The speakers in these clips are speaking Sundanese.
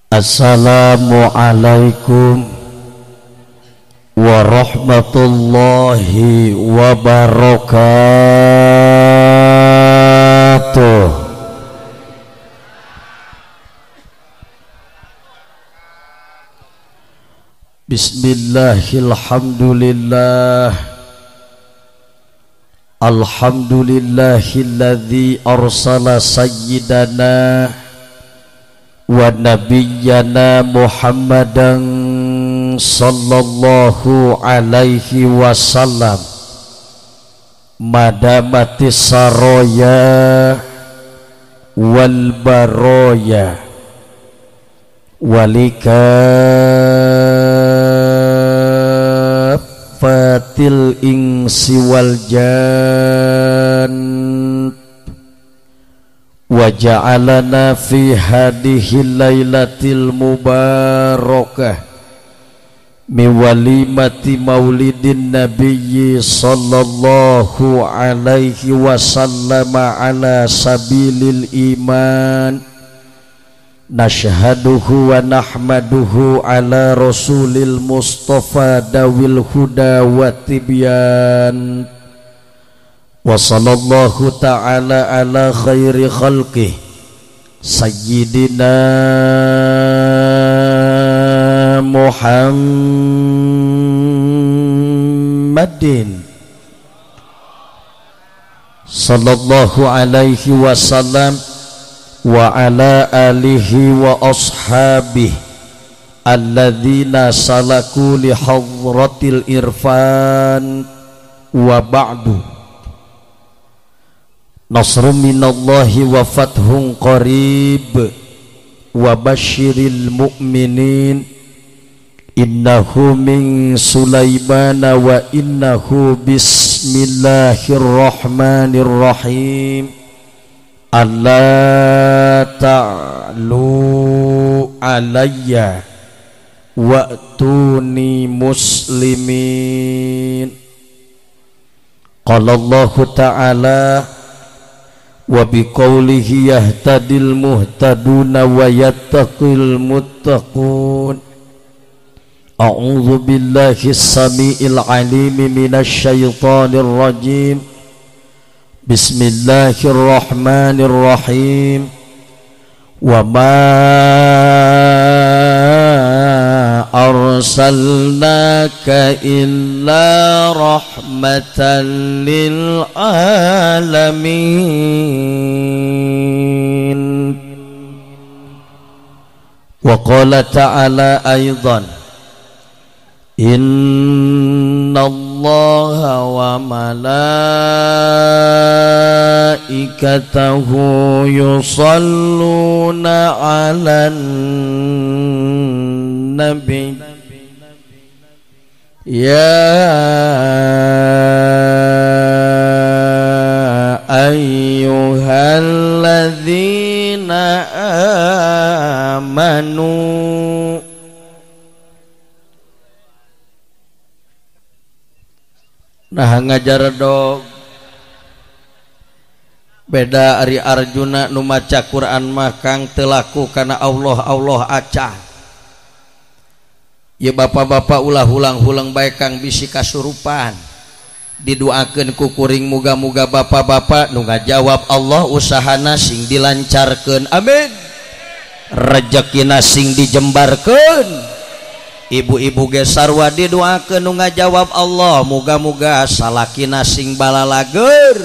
Assalamualaikum warahmatullahi wabarakatuh. Bismillahirrahmanirrahim. Alhamdulillahilladzi arsala sayyidana wa nabiyyana Muhammadan sallallahu alaihi wasallam madamatis saroya wal baroya walikafatil insi wal jan wa ja'alana fi hadhihi lailatil mubarakah min walimati maulidin nabiyyi sallallahu alaihi wasallam ala sabilil iman nashhaduhu wa nahmaduhu ala rasulil mustafa dawil huda wa tibyan. Wa sallallahu ta'ala ala khairi khalqih sayyidina Muhammadin sallallahu alaihi wasallam wa ala alihi wa ashabihi alladzina salaku li hadratil irfan wa ba'du. Nasrun minallahi wa fathun qarib wa basyiril mu'minin innahu min Sulaimana wa innahu bismillahirrahmanirrahim. Alla ta'lu alayya wa'tuni muslimin. Qala Allahu ta'ala wa biqaulihi yahtadil muhtaduna wa yattaqil muttaqun. A'udzu billahi as-sami'il 'alimi minasy syaithanir rajim. Bismillahirrahmanirrahim. Wa ma arsalnaka illa rahmatan lil alamin. Wa qala ta'ala aidan innallaha wa malaikatahu yusalluna 'alan nabi ya ayyuhalladzina amanu. Nah ngajar dog beda ari Arjuna nu maca Quran mah kang teu laku kana Allah Allah aca. Ya bapak-bapak ulah hulang-hulang bae kang bisi kasurupan. Didoakeun ku kuring muga-muga bapak-bapak nu ngajawab Allah usahana sing dilancarkeun, amin. Rejekina sing dijembarkeun. Ibu-ibu ge sarua didoakeun nu ngajawab Allah muga-muga salakina sing balalager.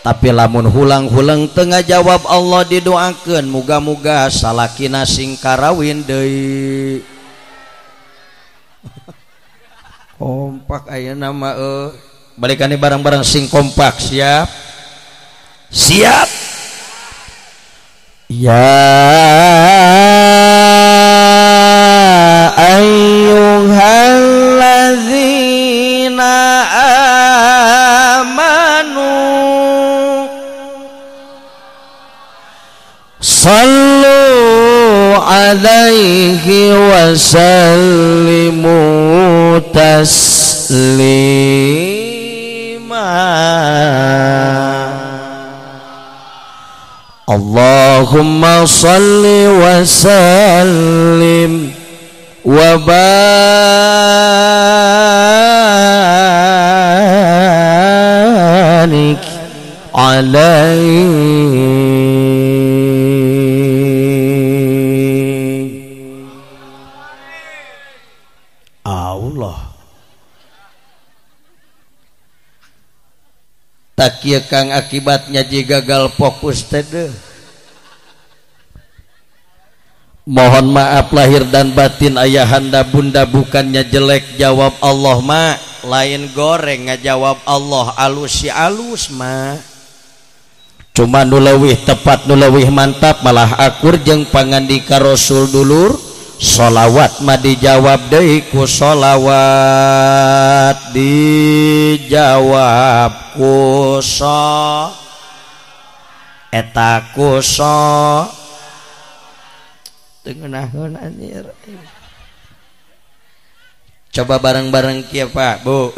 Tapi lamun hulang-hulang teu ngajawab Allah didoakeun muga-muga salakina sing karawin deui. Kompak ayeuna mah euy. Balikane barang-barang sing kompak, siap? Siap. Ya ayyuhalladzina amanu sallu alaihi wa sallimu taslima. Allahumma salli wa sallim wa barik alaihi. Allah tak kieu Kang akibatnya jika gagal fokus teh. Mohon maaf lahir dan batin ayahanda bunda, bukannya jelek jawab Allah ma, lain goreng ngajawab Allah alus si alus ma. Cuma nu leuwih tepat nu leuwih mantap malah akur jeung pangandika Rasul dulur. Sholawat mah dijawab deui ku sholawat, dijawab ku so eta ku so teu ngeunaheun anjir. Coba bareng-bareng kieu Pak Bu,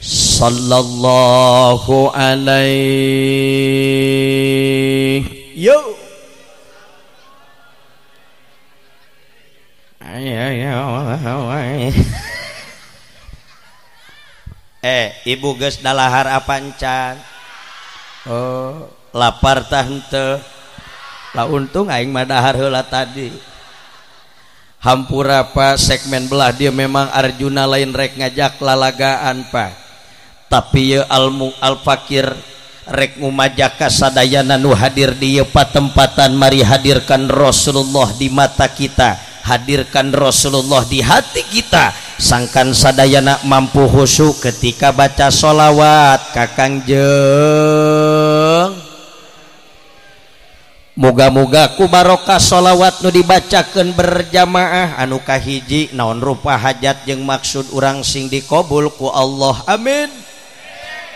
sallallahu alaihi yo. Ibu geus dalahar apa encan? Oh, lapar tah henteu? Lah untung aing mah dahar heula tadi. Hampura Pak, segmen belah dia memang Arjuna lain rek ngajak lalagaan Pak. Tapi ye almu al-fakir rek ngumajak ka sadayana nu hadir di ieu patempatan, mari hadirkan Rasulullah di mata kita, hadirkan Rasulullah di hati kita. Sangkan sadayana mampu khusyuk ketika baca sholawat kakang jeung. Moga-moga ku barokah sholawat nu dibacakeun berjamaah anu kahiji naon rupa hajat jeung maksud urang sing dikabul ku Allah, amin.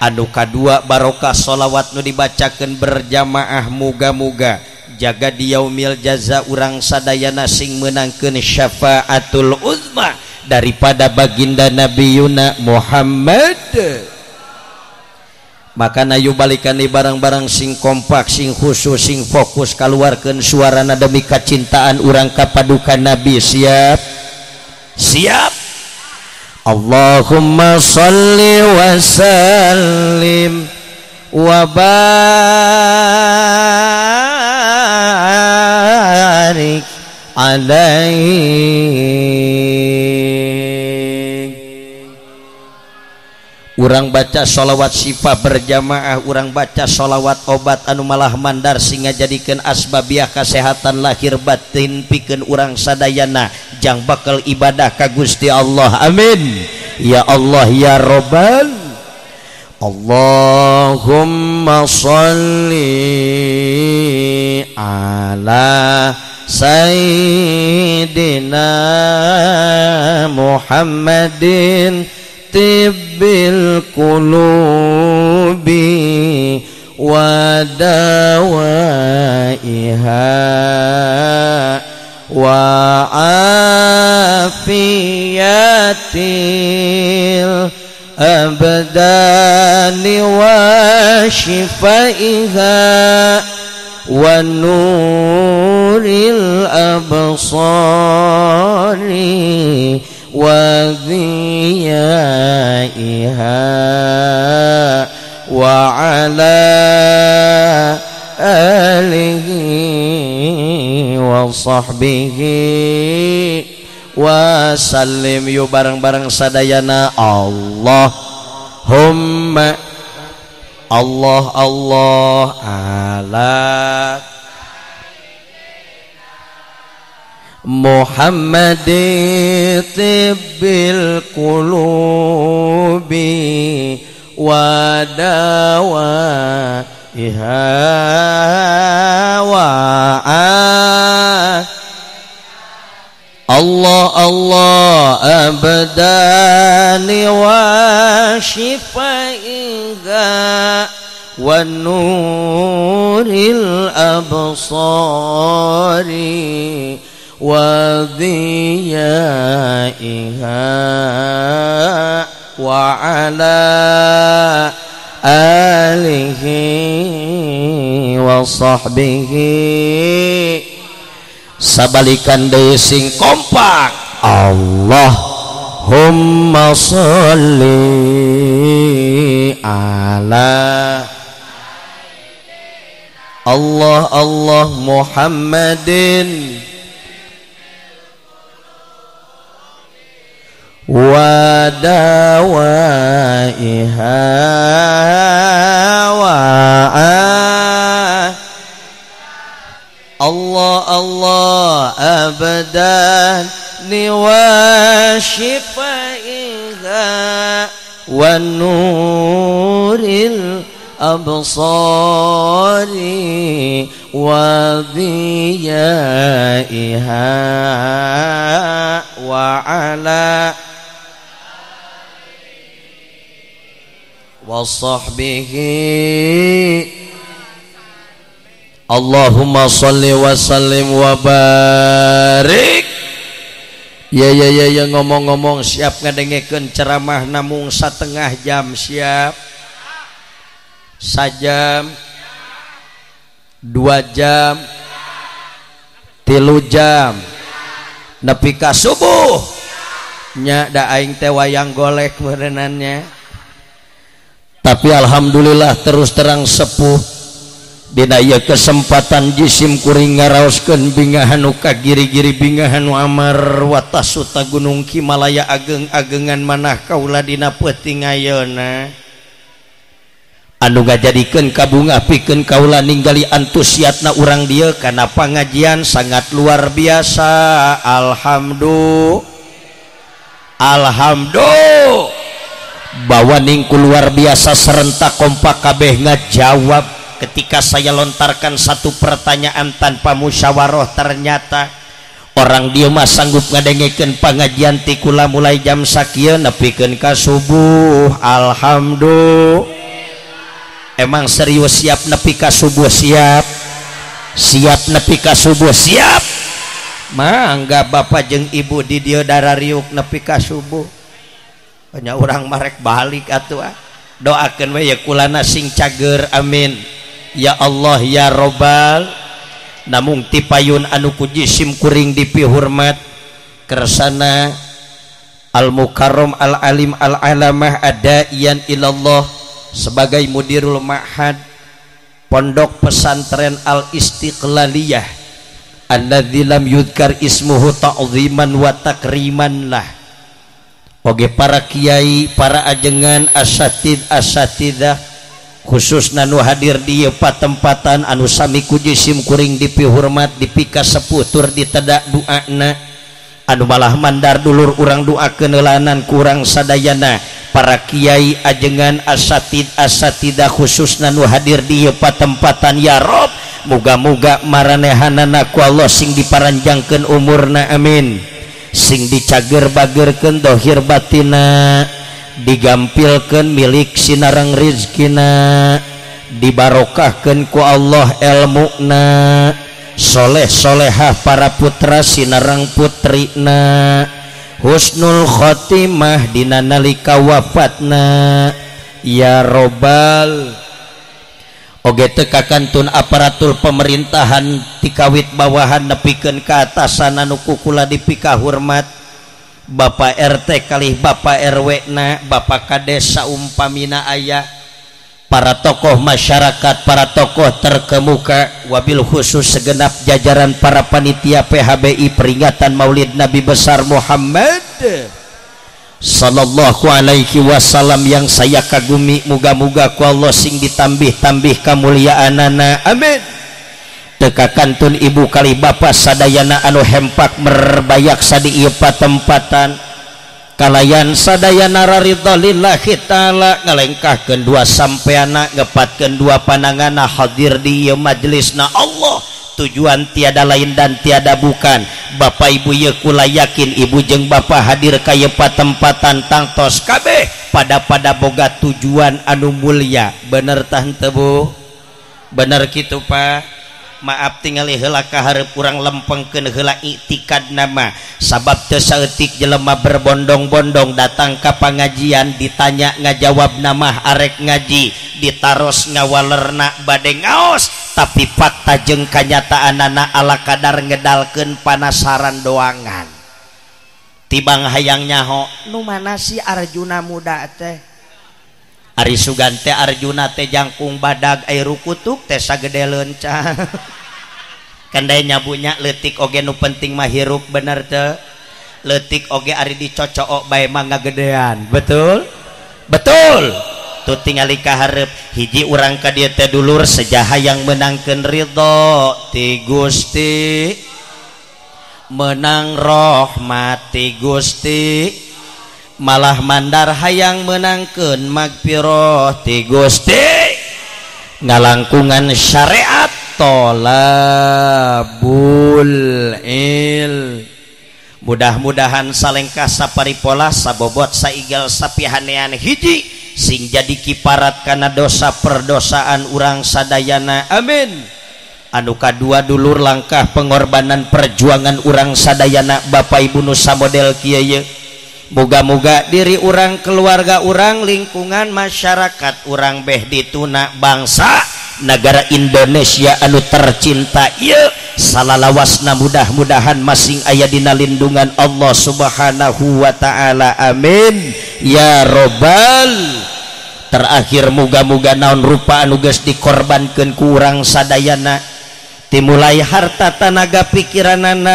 Anu kadua barokah sholawat nu dibacakeun berjamaah moga-moga jaga di yaumil jaza urang sadayana sing meunangkeun syafaatul uzma daripada baginda Nabiyuna Muhammad. Maka nayu balikan di barang-barang sing kompak, sing khusus, sing fokus, keluarkan suarana demi kecintaan urang kapadukan Nabi. Siap? Siap. Allahumma salli wa sallim wa barik alaihi. Urang baca sholawat sifat berjamaah, urang baca sholawat obat anu malah mandar sehingga jadikeun asbabiah kesehatan lahir batin pikeun urang sadayana jang bakal ibadah ka Gusti Allah, amin. Ya Allah ya Robbal. Allahumma sholli ala Sayyidina Muhammadin tibbil qulubi wa dawaiha wa afiyatil abdani wa shifaiha wa nuril absari wa dhiyaiha wa ala alihi wa sahbihi wa sallim. Yu bareng-bareng sadayana Allahumma Allah Allah ala Muhammad tibbil qulubi wa dawaiha wa Allah Allah abdani wa shifaiha wa nuril absari wa dhiyaiha wa ala alihi wa sahbihi. Sabalikan deui sing kompak. Allahumma sholli ala Allah Allah Muhammadin wa dawaiha wa Allah Allah abdan wa shifaiha wa nuril absari wa dhiyaiha wa ala wa sahbihi. Allahumma salli wa sallim wa barik. Ya ya ya ya, ngomong-ngomong siap ngadengekeun ceramah namung setengah jam, siap? Sajam, 2 jam, 3 jam, nepi ka subuh. Nya da aing teh wayang golek meureunannya. Tapi alhamdulillah terus terang sepuh dina ieu kesempatan jisim kuring ngaraoskeun bingahan nu kagiri-giri, bingahan nu amar watasuta gunung Himalaya ageng-agengan manah kaula dina peuting ayeuna anu ngajadikeun kabungah pikeun kaula ninggali antusiatna urang dieu kana pangajian sangat luar biasa. Alhamdulillah, alhamdulillah bawa ningku luar biasa serentak kompak kabeh ngajawab ketika saya lontarkan satu pertanyaan tanpa musyawarah. Ternyata orang dia mah sanggup ngadengekeun pangajian ti kula mulai jam sakieu nepikeun ka subuh. Alhamdulillah. Emang serius siap nepi ka subuh? Siap, siap nepi ka subuh? Siap. Mangga bapak jeung ibu di dieu darariuk nepi ka subuh. Banyak orang marek balik atuh. Doakeun we ya kulana sing cager, amin. Ya Allah ya Robbal. Namung tipayun anu ku jisim kuring dipihormat kersana Al Mukarram Al Alim Al Alamah Adaiyan ilallah sebagai mudirul ma'had pondok pesantren Al Istiqlaliyah alladzi lam yudkar ismuhu ta'ziman wa takriman lah. Oge para kiai, para ajengan, asatid asatidah khususna nu hadir di patempatan anu sami ku jisim kuring dipihormat dipika sepuh tur ditedak doana anu malah mandar dulur urang doakeun eulanan kurang sadayana. Para kiai, ajengan, asatid asatidah khususna nu hadir di patempatan, ya Rob muga-muga maranehanana ku Allah sing diparanjangkeun umurna, amin. Sing dicager bagerkeun dohir batina, digampilkeun milik sinarang rizkina, dibarokahkeun ku Allah elmuna, soleh solehah para putra sinarang putrina, husnul khotimah dina nalika wafatna, ya robbal. Oge teu kakantun aparatur pemerintahan tikawit bawahan nepikeun ka atasan anu kukula dipikahormat Bapak RT kalih Bapak RW na, Bapak Kades saumpamina aya, para tokoh masyarakat, para tokoh terkemuka, wabil khusus segenap jajaran para panitia PHBI peringatan Maulid Nabi besar Muhammad sallallahu alaihi wasallam yang saya kagumi, muga-muga ku Allah sing ditambih-tambih kamuliaanana, amin. Teka kantun ibu kali bapak sadayana anu hempak merbayak sadi ieu patempatan kalayan sadayana raridha lillahi taala ngalengkahkeun dua sampeana ngepatkeun dua panangana hadir di ieu majelisna Allah. Tujuan tiada lain dan tiada bukan. Bapak ibu ye kula yakin ibu jeung bapak hadir ka ieu patempatan tangtos kabeh pada boga tujuan anu mulia. Bener tah henteu Bu? Bener kitu Pak? Maaf tingali heula ka hareup urang lempengkeun heula iktikad nama sabab teu saeutik jelema berbondong-bondong datang ka pangajian ditanya ngajawab nama arek ngaji ditaros ngawalerna bade ngaos tapi fakta jeung kanyataanana ala kadar ngedalkeun panasaran doangan tibang hayang nyaho nu mana si Arjuna muda teh. Ari sugan teh Arjuna teh jangkung badag air rukutuk teh sagede leunca. Kandai nyabunya leutik oge nu penting mah hirup bener teu. Leutik oge ari dicocook bae mah ngagedean. Betul? Betul. Tuh tingali ka hareup hiji urang ka dieu teh dulur sejaha yang meunangkeun ridho ti Gusti. Menang rahmat ti Gusti. Malah mandar hayang menangkeun magfirah ti Gusti ngalangkungan syariat tolabul il. Mudah-mudahan salengkah saparipola sabobot saigal sapihanean hiji sing jadi kiparat kana dosa perdosaan urang sadayana amin. Anu kadua dulur langkah pengorbanan perjuangan urang sadayana Bapak Ibu nu samodel kieu ye. Moga-moga diri urang, keluarga urang, lingkungan masyarakat urang beh dituna bangsa negara Indonesia anu tercinta ieu salalawasna mudah-mudahan masing aya dina lindungan Allah Subhanahu wa taala amin ya robbal. Terakhir moga-moga naon rupa anu geus dikorbankeun ku urang sadayana timulai harta tanaga pikiranana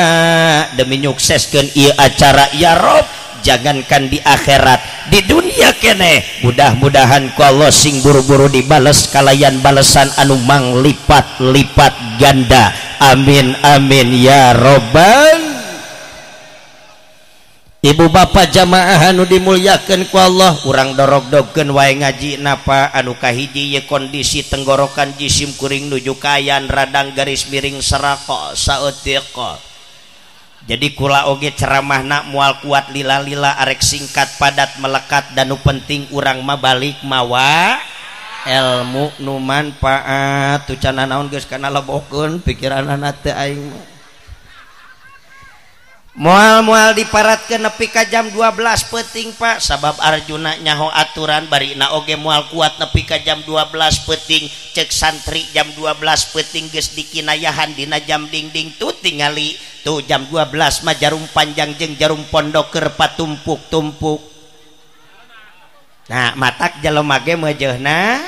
demi nyukseskeun ieu acara ya Rob. Jangankan di akhirat, di dunia kene mudah-mudahan ku Allah sing buru-buru dibales kalayan balesan anu manglipat-lipat ganda amin amin ya robbal. Ibu bapak jamaah anu dimuliakeun ku Allah urang dorog-dogkeun wae ngaji napa anu kahiji ye kondisi tenggorokan jisim kuring nuju kaayaan radang garis miring serako saeutik. Jadi kula oge ceramahna mual kuat lila-lila arek singkat padat melekat dan nu penting urang mah balik mawa ilmu nu manfaat. Tuh cana naon geus kana lebokeun pikiranana teh aing mah. Moal-moal diparatkeun nepi ka jam 12 peuting Pak sabab Arjuna nyaho aturan barina oge moal kuat nepi ka jam 12 peuting cek santri jam 12 peuting geus dikinayahan dina jam dingding tuh tingali tuh jam 12 mah jarum panjang jeung jarum pondok keur patumpuk-tumpuk. Nah matak jelema ge meujeuhna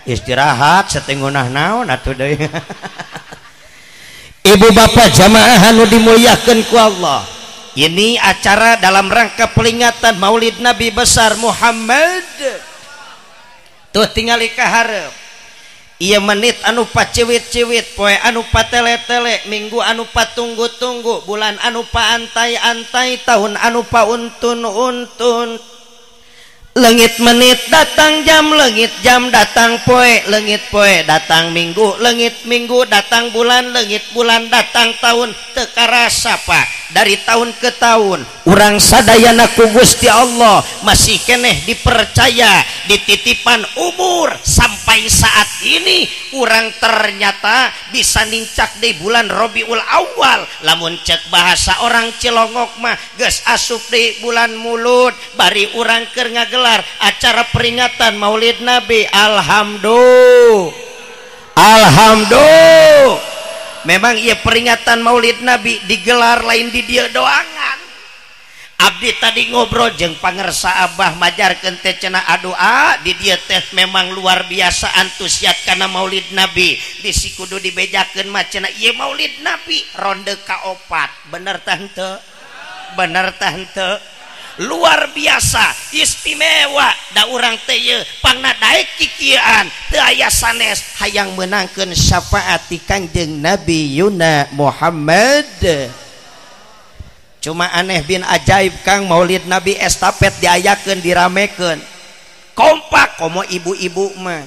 istirahat satengunah naon atuh deui. Ibu bapak jamaah anu dimuliakeun ku Allah, ini acara dalam rangka peringatan Maulid Nabi besar Muhammad. Tuh tingali ka hareup ieu menit anu paciwit-ciwit, poe anu patele-tele, minggu anu patunggu-tunggu, bulan anu paantai-antai, tahun anu pauntun-untun. Leungit menit datang jam, leungit jam datang poe, leungit poe datang minggu, leungit minggu datang bulan, leungit bulan datang tahun. Teu karasa Pak, dari tahun ke tahun urang sadayana ku Gusti Allah masih keneh dipercaya dititipan umur sampai saat ini. Urang ternyata bisa nincak di bulan Rabiul Awal. Lamun cek bahasa orang Cilongok mah geus asup di bulan Mulud, bari urang keur ngagelar acara peringatan Maulid Nabi. Alhamdulillah, alhamdulillah. Memang iya peringatan Maulid Nabi digelar lain di dia doangan. Abdi tadi ngobrol jeung pangersa Abah majarkeun teh cenah adoa di dieu teh memang luar biasa antusias kana Maulid Nabi. Bisi kudu dibejakeun mah cenah ieu Maulid Nabi ronde kaopat. Bener tah henteu? Bener tah henteu? Luar biasa istimewa da urang teh ieu pangna daek kikieuan teu aya sanes hayang meunangkeun syafaat ti Kangjeng Nabi Yuna Muhammad. Cuma aneh bin ajaib Kang, Maulid Nabi estafet diayakeun diramekeun kompak komo ibu-ibu mah.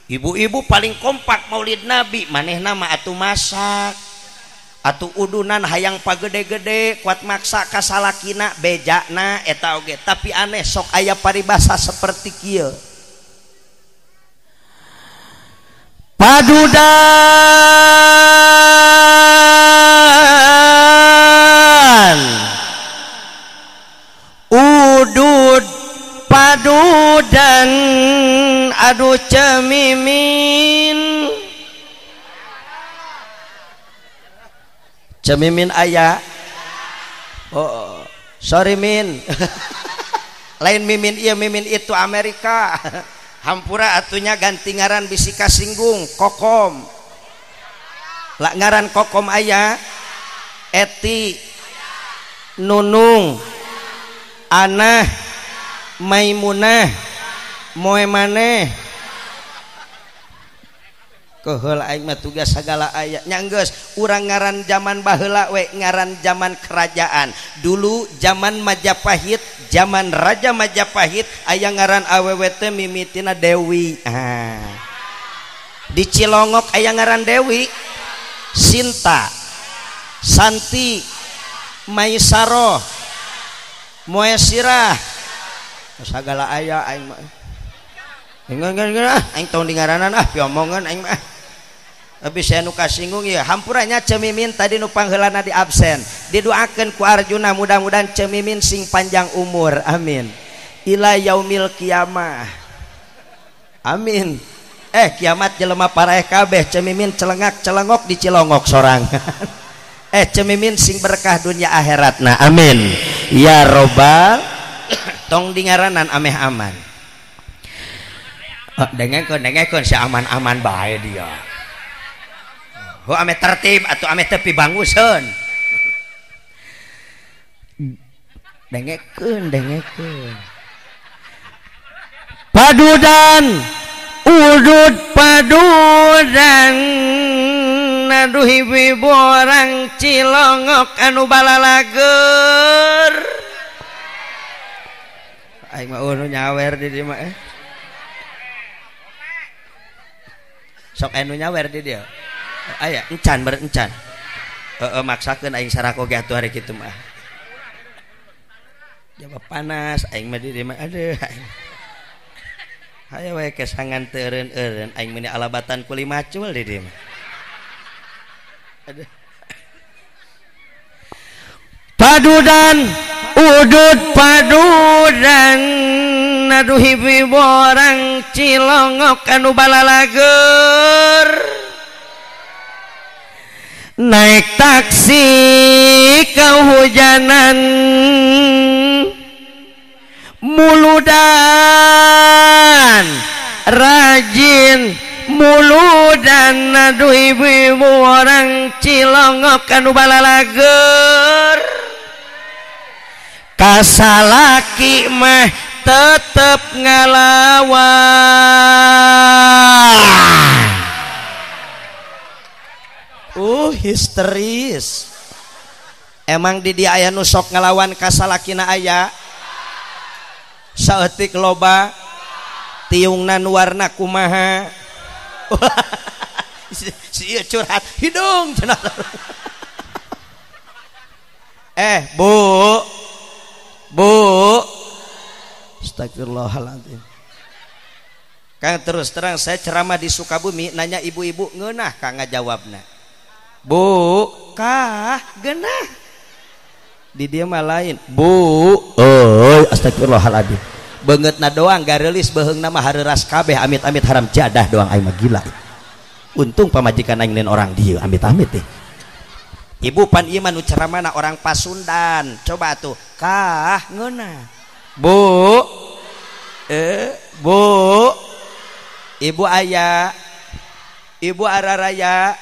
Ibu-ibu paling kompak Maulid Nabi, manehna mah atuh masak atuh udunan hayang pagede-gede kuat maksa ka salakina bejana eta oge. Tapi aneh sok aya paribasa seperti kieu. Padudan udud padudan aduh cemimin cemimin aya. Oh, sorry min. Lain mimin iya mimin itu Amerika. Hampura atunya ganti ngaran bisi kasinggung kokom. Lak ngaran kokom aya Eti Nunung Anah Maimunah moe maneh. Keheul aing mah tugas sagala aya nya geus urang ngaran zaman baheula we ngaran zaman kerajaan dulu zaman Majapahit zaman Raja Majapahit aya ngaran awewe teh mimitina Dewi. Ah. Di Cilongok aya ngaran Dewi Sinta Santi Maisaroh Moe Sirah sagala aya aing mah. Aing tong di ngaranan ah piomongan aing mah. Tapi saya nu kasinggung ya hampuranya cemimin tadi nu pangheulana di absen didoakeun ku Arjuna mudah-mudahan cemimin sing panjang umur amin ila yaumil kiamah amin. Kiamat jelema paraeh kabeh cemimin celengak celengok di Cilongok sorangan. Cemimin sing berkah dunia akhiratna amin ya robbal. Tong di ngaranan ameh aman. Oh, dengekeun si aman-aman bae dia. Ho ame tertib atau ame tepi banguseun. Dengekeun dengekeun. Padudan udud padudan aduh ibu orang Cilongok anu balalager. Aing mah unu nyawer di dieu mah. Sok anu nyawer di dieu. Aya encan berencan. Heeh maksakeun aing sarako ge atuh hari kitu mah. Jaba panas aing mah di dieu mah aduh. Hayo we kesangan teu eureun-eureun aing meuni alabatan kuli macul di dieu mah. Aduh. Padudan udud padudan aduh ibu orang Cilongok anu balalager. Naik taksi kehujanan muludan rajin muludan aduh ibu-ibu orang Cilongok anu balalager. Kasalaki mah tetep ngalawan. Histeris. Emang di dia aya nu sok ngalawan kasalakina aya saeutik loba tiungna nu warna kumaha. Si ieu curhat hidung cenah. Bu bu astagfirullahaladzim. Kang terus terang saya ceramah di Sukabumi nanya ibu-ibu ngeunah kang ngajawabna. Bu kah genah di dia mah lain bu euy astagfirullahaladzim beungeutna doang gareulis beheungna mah hareuras kabeh amit-amit haram jadah doang aing mah gila. Untung pamajikan aing lain orang dieu amit-amit teh. Ibu pan ieu mah nu ceramahna orang Pasundan coba atuh kah ngeunah bu bu ibu aya ibu araraya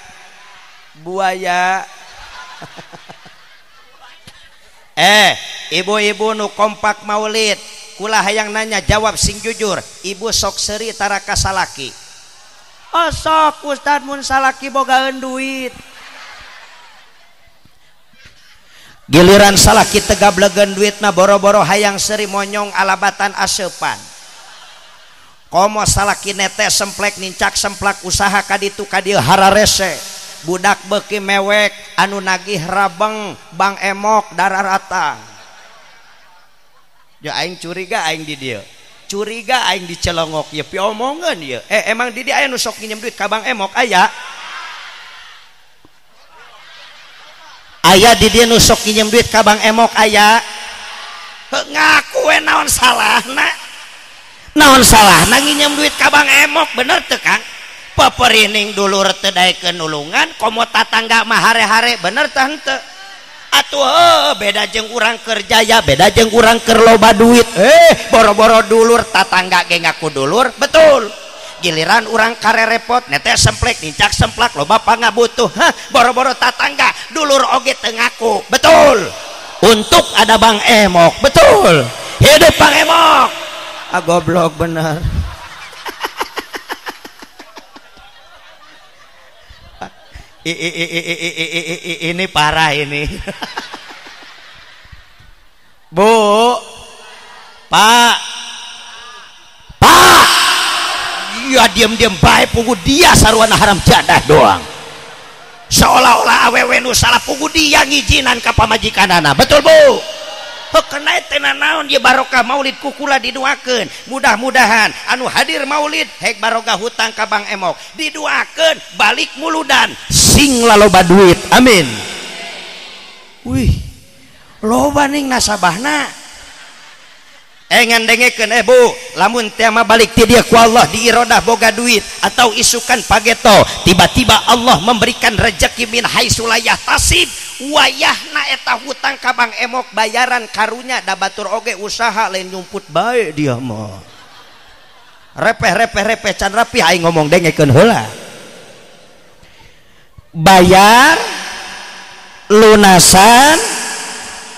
buaya. Ibu-ibu nu kompak maulid kula hayang nanya jawab sing jujur ibu sok seuri tara ka salaki. Oh sok ustad mun salaki bogaeun duit. Giliran salaki tegablegeun duitna boro-boro hayang seuri monyong alabatan aseupan. Komo salaki nete semplek nincak semplak usaha kaditu kadieu hararese. Budak beuki mewek anu nagih rabeng bang emok dararata. Ya aing curiga aing di dieu. Curiga aing dicelongok ya piomongeun ya. Emang di aya nu sok nginjem duit ka Bang Emok aya? Aya di dieu nu sok nginjem duit ka Bang Emok aya? Heuh ngaku we naon salahna? Naon salahna nginjem duit ka Bang Emok bener teu Kang? Peperining dulur teu daekeun nulungan komo tatangga mah hare-hare bener teh henteu? Atuh beda jeung urang keur jaya beda jeung urang keur loba duit. Boro-boro dulur tatangga ge ngaku dulur betul. Giliran urang karerepot netes semplek nincak semplak loba pangabutuh. Hah boro-boro tatangga dulur oge teu ngaku betul. Untuk ada Bang Emok betul. Hidup Bang Emok. Ah goblok bener. Ini parah ini. Bu, Pak, Pak, iya diam-diam baik pugu dia sarwana haram jadah doang. Seolah-olah awewe nu salah pugu dia ngijinan ka pamajikanana. Betul Bu? Kena teh naon ieu barokah maulid kukula diduakeun. Mudah-mudahan anu hadir maulid hek barokah hutang ka Bang Emok diduakeun balik muludan sing laloba duit. Amin. Wih, loba ning nasabahna. Ngan dengekeun Bu, lamun teh mah balik ti dieu ku Allah diirodah boga duit atau isukan pageto, tiba-tiba Allah memberikan rezeki min haitsu la yahtasib. Wayahna eta hutang ka Bang Emok bayaran karunya da batur oge usaha lain nyumput bae dia mah. Repeh-repeh-repeh can rapi aing ngomong dengekeun heula. Bayar lunasan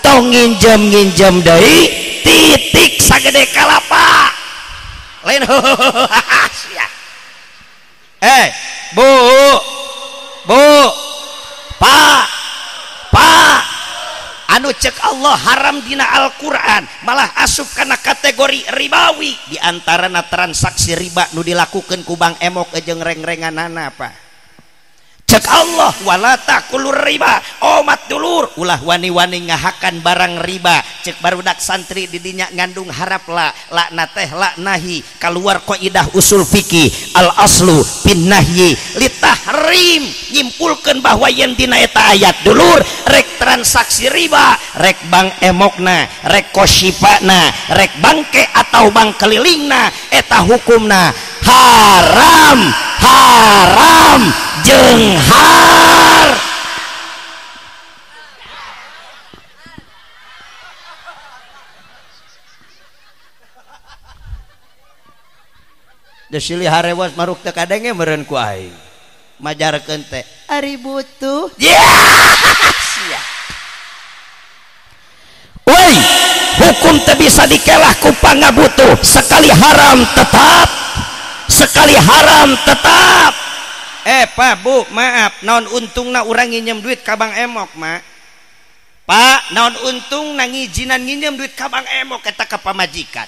tong nginjem-nginjem deui titik sagede kalapa. Lain sia. Bu, Bu, Pak, Pak, anu cek Allah haram dina Al-Qur'an malah asup kana kategori ribawi di antarana transaksi riba nu dilakukeun ku Bang Emok jeung reng-renganana Pak. Cek Allah wala takulur riba omat dulur ulah wani-wani ngahakan barang riba. Cek barudak santri didinya ngandung harap la lakna teh laknahi keluar kaidah usul fikih al aslu pin nahyi litahrim nyimpulkeun bahwa yen dina eta ayat dulur rek transaksi riba rek Bang Emokna rek kosipana rek bangke atau bang kelilingna eta hukumna haram haram jeung har. Desilih harewas maruk teu kadenge meureun ku aing majarkeun teh ari butuh. Yeah! Woi, hukum teu bisa dikelah ku pangabutuh. Sekali haram tetap, sekali haram tetap. Pak, Bu, maaf, naon untungna urang nginjem duit ka Bang Emok, Mak? Pak, naon untungna ngijinan nginjem duit ka Bang Emok eta ka pamajikan?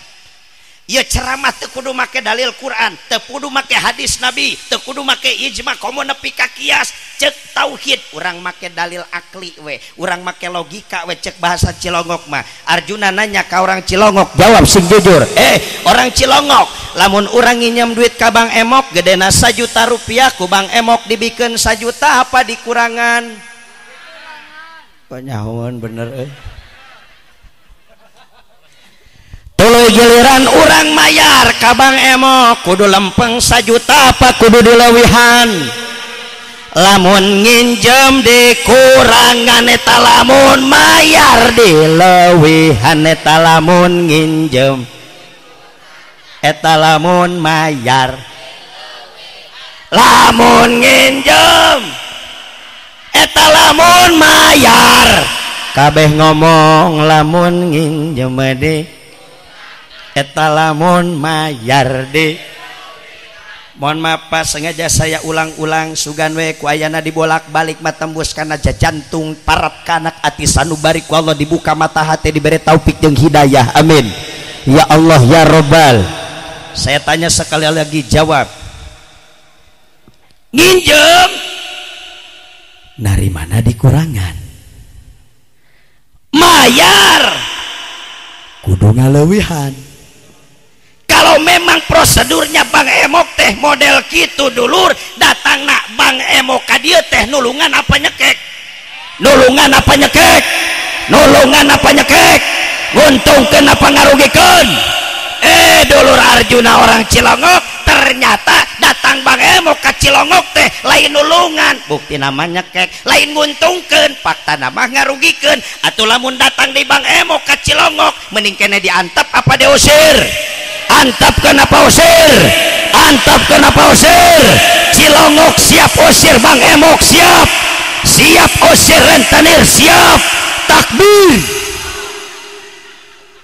Ieu ceramah teu kudu make dalil Quran, teu kudu make hadis Nabi, teu kudu make ijma komo nepi ka kias, cek tauhid urang make dalil akli we, urang make logika we cek bahasa Cilongok mah. Arjuna nanya ka orang Cilongok, jawab sing jujur. Orang Cilongok, lamun urang nginjem duit ka Bang Emok gedena 1 juta rupiah ku Bang Emok dibikeun 1 juta apa dikurangan? Panyahoan bener euy. Tuluy giliran urang mayar ka Bang Emok kudu lempeng 1 juta apa kudu dileuwihan? Lamun nginjem dikurangan eta lamun mayar dileuwihan eta lamun nginjem eta lamun mayar lamun nginjem eta lamun mayar kabeh ngomong lamun nginjem di eta lamun mayar di. Mohon maaf Pak, sengaja saya ulang-ulang sugan we ku ayana dibolak-balik mah tembus kana jantung parat kanak ati sanubari ku Allah dibuka mata hati diberi taufik jeung hidayah. Amin. Ya Allah ya Robbal. Saya tanya sekali lagi jawab. Nginjem narimana dikurangan? Mayar kudu ngaleuwihan. Kalau memang prosedurnya Bang Emok teh model kitu dulur, datang nak Bang Emok ka dieu teh nulungan apa nyekek? Nulungan apa nyekek? Nulungan apa nyekek? Nguntungkeun apa ngarugikeun? Dulur Arjuna orang Cilongok ternyata datang Bang Emok ka Cilongok teh lain nulungan, bukti namanya nyekek, lain nguntungkeun, fakta nama ngarugikeun. Atuh lamun datang di Bang Emok ka Cilongok mending kene diantep apa diusir? Antep kenapa usir? Antep kenapa usir? Cilongok siap usir, Bang Emok siap. Siap usir rentenir siap. Takbir.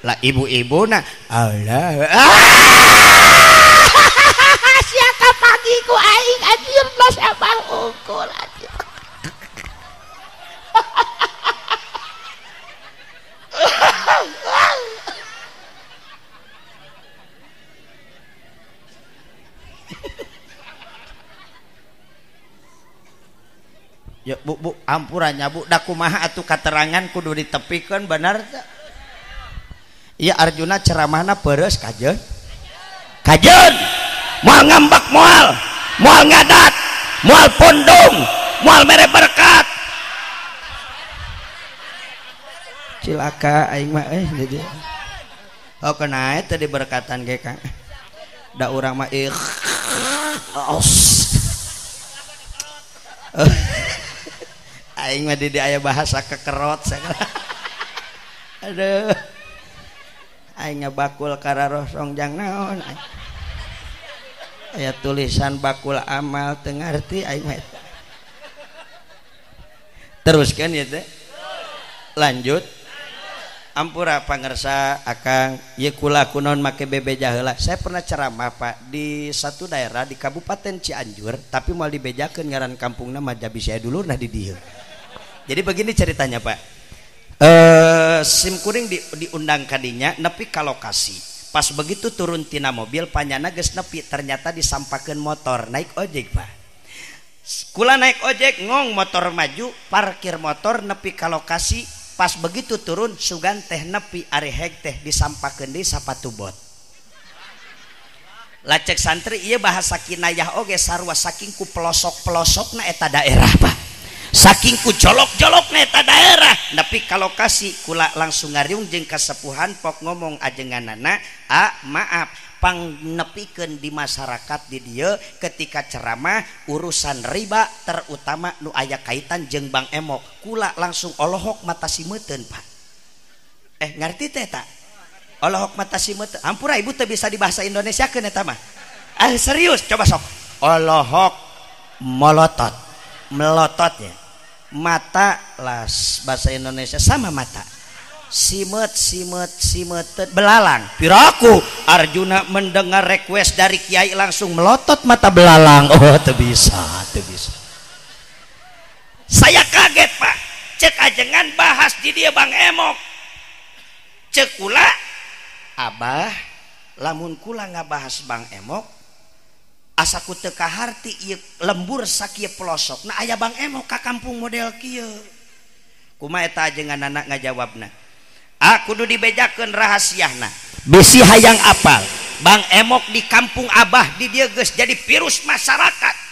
Lah ibu-ibu nah Allah. Siapa pagi ku aing anjir los abah ukur anjir. Ya bu bu ampurannya bu, da kumaha atuh katerangan kudu ditepikeun bener teu? Iya Arjuna ceramahna peres kajeun. Kajeun. Moal ngambek moal, moal ngadat, moal pundung, moal mere berkat. Cilaka aing mah jadi. Oh kena teh diberkatan ge Kang. Da urang mah ikhlas. Aing mah di aya bahasa kekerot segala. Aduh. Aing ngabakul kararosong jang naon. Aya tulisan bakul amal teu ngarti aing mah. Teruskan ya teh. Lanjut. Ampura pangersa akang ieu kula kunaon make bebeja heula. Saya pernah ceramah Pak di satu daerah di Kabupaten Cianjur, tapi moal dibejakeun ngaran kampungna mah jabi saya dulurna di dieu. Jadi begini ceritanya Pak. Sim kuring diundang kadinya nepi ka lokasi. Pas begitu turun tina mobil panyana geus nepi, ternyata disampakeun motor naik ojek Pak. Kula naik ojek ngong motor maju, parkir motor nepi ka lokasi. Pas begitu turun sugan teh nepi ari heg teh disampakeun deui sapatu bot. Lacek santri ieu bahasa kinayah oge sarua saking ku pelosok-pelosokna eta daerah Pak. Saking ku jolok-jolokna eta daerah. Nepi ka lokasi kula langsung ngariung jeung kasepuhan pok ngomong ajenganana, "Ah, maaf, pangnepikeun di masyarakat di dieu ketika ceramah urusan riba terutama nu aya kaitan jeung Bang Emok." Kula langsung olohok mata simeuteun Pak. Ngarti teh tak? Olohok mata simeuteun. Ampura ibu teu bisa di bahasa Indonesiakeun eta mah. Serius coba sok. Olohok molotot. Melotot ya. Mata las bahasa Indonesia sama mata. Simet simet simet belalang. Piraku Arjuna mendengar request dari kiai langsung melotot mata belalang. Oh teu bisa, teu bisa. Saya kaget Pak. Cek ajengan bahas di dia Bang Emok. Cek kula abah lamun kula ngabahas Bang Emok asa ku teu kaharti ieu lembur sakieu pelosok. Nah aya Bang Emok ka kampung model kieu. Kumaha eta ajengan anak ngajawabna? Aku kudu dibejakeun rahasiahna. Bisi hayang apal Bang Emok di kampung abah di dieu geus jadi virus masyarakat.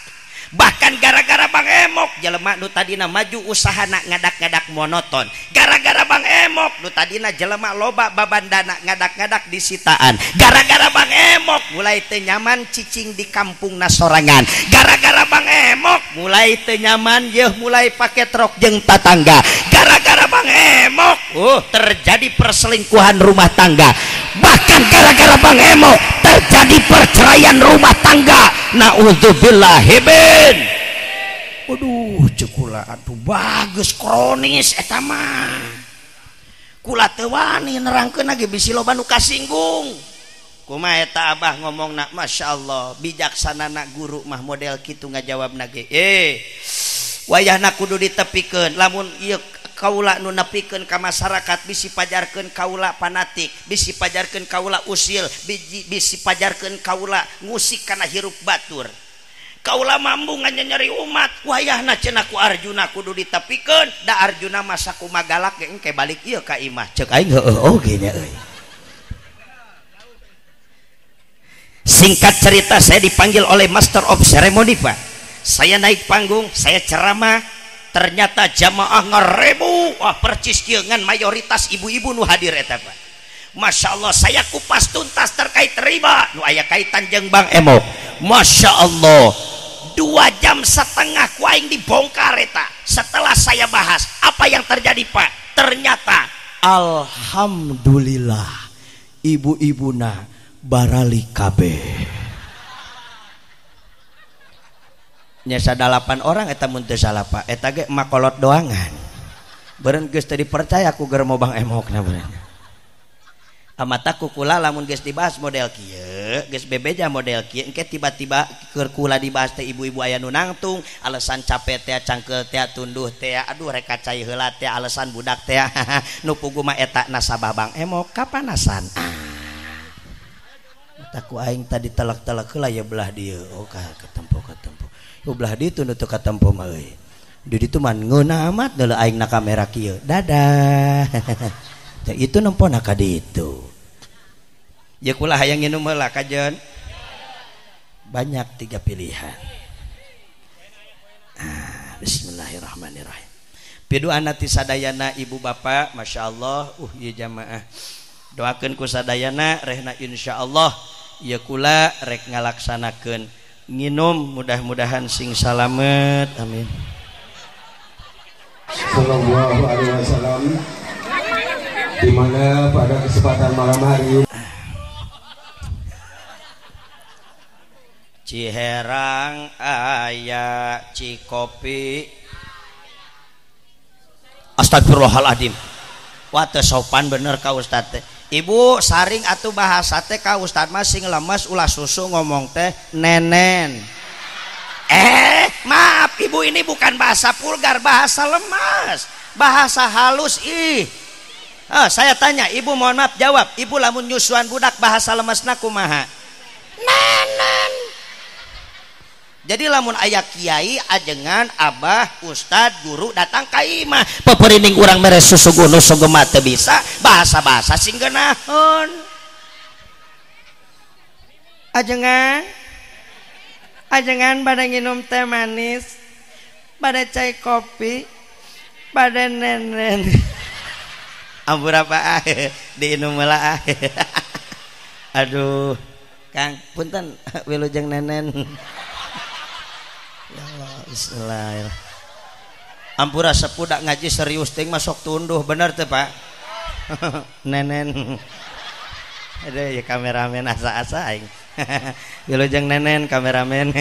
Bahkan gara-gara Bang Emok jelema nu tadina maju usahana ngadak-ngadak monoton. Gara-gara Bang Emok nu tadina jelema loba babandana ngadak-ngadak disitaan. Gara-gara Bang Emok mulai teu nyaman cicing di kampungna sorangan. Gara-gara Bang Emok mulai teu nyaman yeuh mulai pake truk jeung tatangga. Gara-gara Bang Emok terjadi perselingkuhan rumah tangga. Bahkan gara-gara Bang Emok terjadi perceraian rumah tangga. Na'udzubillah min. Aduh cekula aduh bagus kronis eta mah. Kula teu wani nerangkeun lagi bisi loba nu kasinggung. Kumaha eta abah ngomongna masyaallah bijaksanana guru mah model kitu ngajawabna ge. Wayahna kudu ditepikeun lamun ieu kaula nu nepikeun ka masyarakat bisi pajarkeun kaula fanatik, bisi pajarkeun kaula usil, bisi pajarkeun kaula ngusik kana hirup batur. Kaula mambu nganyeri umat, wayahna cenah ku Arjuna kudu ditepikeun, da Arjuna masa kumagalak ge engke balik ieu ka imah. Ceuk aing heueuh oge nya euy. Singkat cerita saya dipanggil oleh Master of Ceremony Pak. Saya naik panggung, saya ceramah, ternyata jamaah ngerebu, wah percis kieu ngan mayoritas ibu-ibu nu hadir eta Pak. Masya Allah, saya kupas tuntas terkait riba nu aya kaitan jeung Bang Emok. Masya Allah, 2,5 jam ku aing dibongkar eta. Setelah saya bahas, apa yang terjadi Pak? Ternyata alhamdulillah ibu-ibuna barali kabeh. Nyesa 8 orang eta mun teu salah Pak, eta ge makolot doangan. Beureun geus teu dipercaya ku germo Bang Emokna beureun. Amata ku kula lamun geus dibahas model kieu, geus bebeja model kieu, engke tiba-tiba keur kula dibahas teh ibu-ibu aya nu nangtung, alasan capek teh, cangkeul teh, tunduh teh, aduh rek cai heula teh, alasan budak teh, nu pugu mah eta nasabah Bang Emok kapanasan. Mata ku aing tadi telak-telak heula ya belah dieu, oh ka ketempo-ketempo. Yo belah ditu nu teu katempo mah euy. Di ditu mah ngeunah amat deuleu aing na kamera kieu. Dadah. Teh itu nempona ka ditu. Ya kula hayang nginum heula kajeun. Banyak 3 pilihan. Bismillahirrahmanirrahim. Piduana ti sadayana ibu bapak, Masya Allah, ieu jamaah. Doakeun ku sadayana rehna insyaallah ieu kula rek ngalaksanakeun nginum mudah-mudahan sing salamet. Amin. Sallallahu alaihi wasallam, di mana pada kesempatan malam hari Ciherang aya Cikopi. Astagfirullahaladzim. Wah teu sopan bener ka ustad teh. Ibu saring atuh bahasa teh ka ustad mah sing lemes ulah susu ngomong teh nenen. Maaf ibu, ini bukan bahasa vulgar, bahasa lemas, bahasa halus ih. Saya tanya ibu, mohon maaf jawab, ibu lamun nyusuan budak bahasa lemesna kumaha? Nenen. Jadi lamun aya kiai, ajengan, abah, ustad, guru datang ka imah, peperining urang mere susu gunu sugema teu bisa, bahasa-bahasa sing geunaheun. Ajengan, ajengan bade nginum teh manis, bade cai kopi, bade nenen. Ampura Pak, diinum heula. Aduh, Kang, punten wilujeng nenen. Ya Allah, bismillahirrahmanirrahim. Ampura sepudak ngaji serius ting masuk tunduh bener teh Pak. Nenen. Aduh ya kameramen asa-asa aing. Wilujeng nenen kameramen.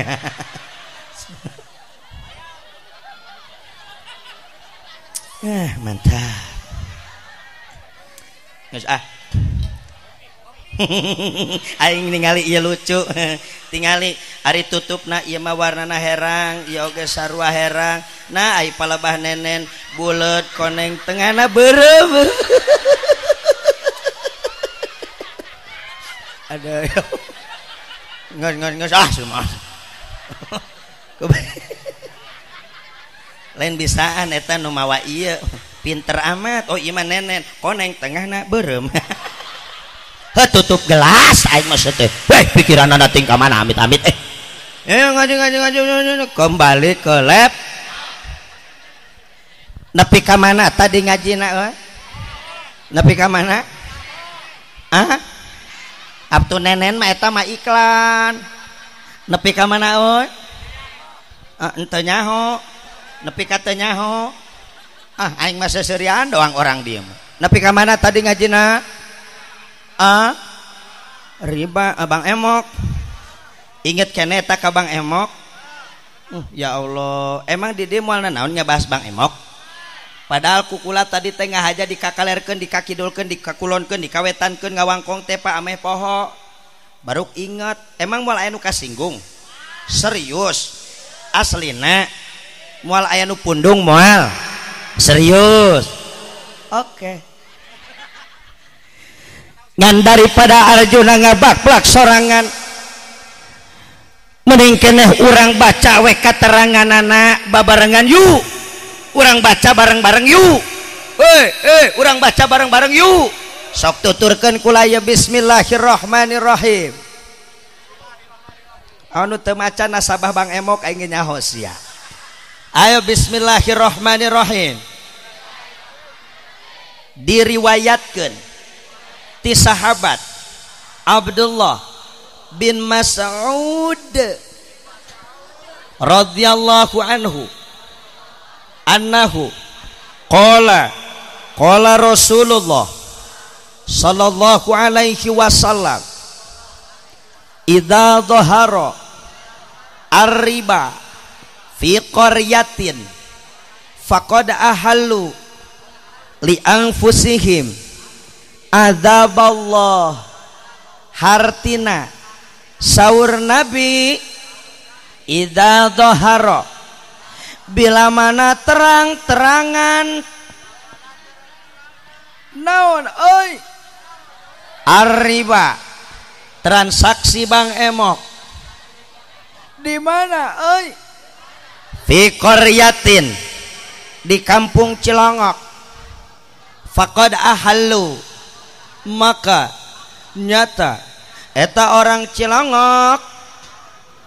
Mantap. Geus ah. Aing ningali ieu lucu. Tingali ari tutupna ieu mah warnana herang, ieu oge sarua herang. Nah ai palebah nenen buleut koneng tengahna beureum. Aduh. Nges ah semua. Lain bisaan eta nu mawa ieu, pinter amat. Oh ieu mah nenen koneng tengahna beureum. Heh, tutup gelas aing mah teh. Heh, pikiranana ting ka mana amit-amit eh. Ngaji kembali ke lab. Nepi ka mana tadi ngajina euy? Nepi ka mana? Ah? Abtu nenen mah eta mah iklan. Nepi ka mana euy? Ah, henteu nyaho. Nepi ka teu nyaho. Ah, aing mah seuseurian doang orang diem. Nepi ka mana tadi ngajina? Ah, riba Abang Emok. Inget kene eta ka Bang Emok? Ya Allah, emang di dieu moal nanaon ngabahas Bang Emok? Padahal kukula tadi teh ngahaja dikakalerkeun, dikakidulkeun, dikakulonkeun, dikawetankeun, ngawangkong teh Pak ameh poho. Baru inget, emang moal aya nu kasinggung? Serius. Aslina moal aya nu pundung moal. Serius. Oke. Ngan daripada Arjuna ngabakplak sorangan, mending keneh urang baca we kateranganana babarengan yuk. Urang baca bareng-bareng yuk. Urang baca bareng-bareng yuk. Sok tuturkeun kula ya bismillahirrahmanirrahim. Anu teu maca nasabah Bang Emok aing nyaho sia. Ayo bismillahirrahmanirrahim. Diriwayatkeun ti sahabat Abdullah bin Mas'ud radhiyallahu anhu annahu qala qala Rasulullah sallallahu alaihi wasallam idza dhahara ar-riba fi qaryatin faqad ahallu li anfusihim adzaballah. Hartina saur Nabi idza dhahara bila mana terang-terangan naon euy ar-riba transaksi Bang Emok di mana euy fi qaryatin di kampung Cilongok faqad ahallu maka nyata eta orang Cilongok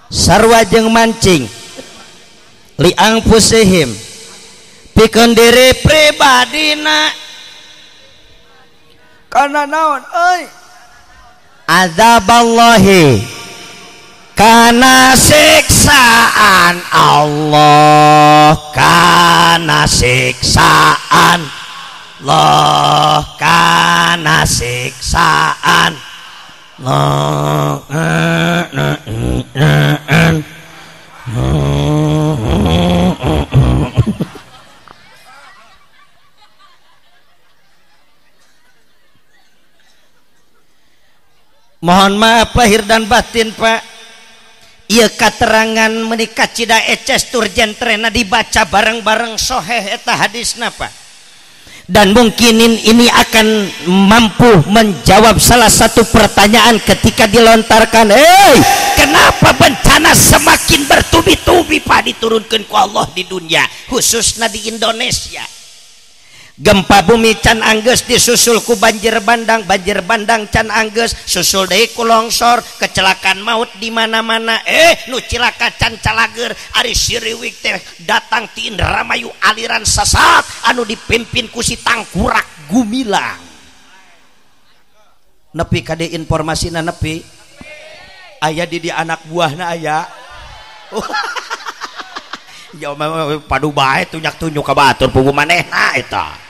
sarua jeung mancing li anfusihim pikeun diri pribadina kana naon euy azaballahi kana siksaan Allah kana siksaan Allah kana siksaan Allah. Mohon maaf lahir dan batin Pak, ieu katerangan menika cida eces tur jentrena dibaca bareng-bareng soheh eta hadisna Pak. Dan mungkinin ini akan mampu menjawab salah satu pertanyaan ketika dilontarkan, hei kenapa bencana semakin bertubi-tubi Pak diturunkan ku Allah di dunia khususnya di Indonesia. Gempa bumi can anggeus disusul ku banjir bandang, banjir bandang can anggeus susul deui ku longsor, kecelakaan maut di mana-mana. Nu cilaka can calager ari siriwik teh datang ti Indramayu aliran sesat anu dipimpin ku si Tangkurak Gumilang. Nepi ka deui informasina nepi aya di anak buahna aya. Ya padu bae tunyak-tunjuk ka batur pugu manehna eta.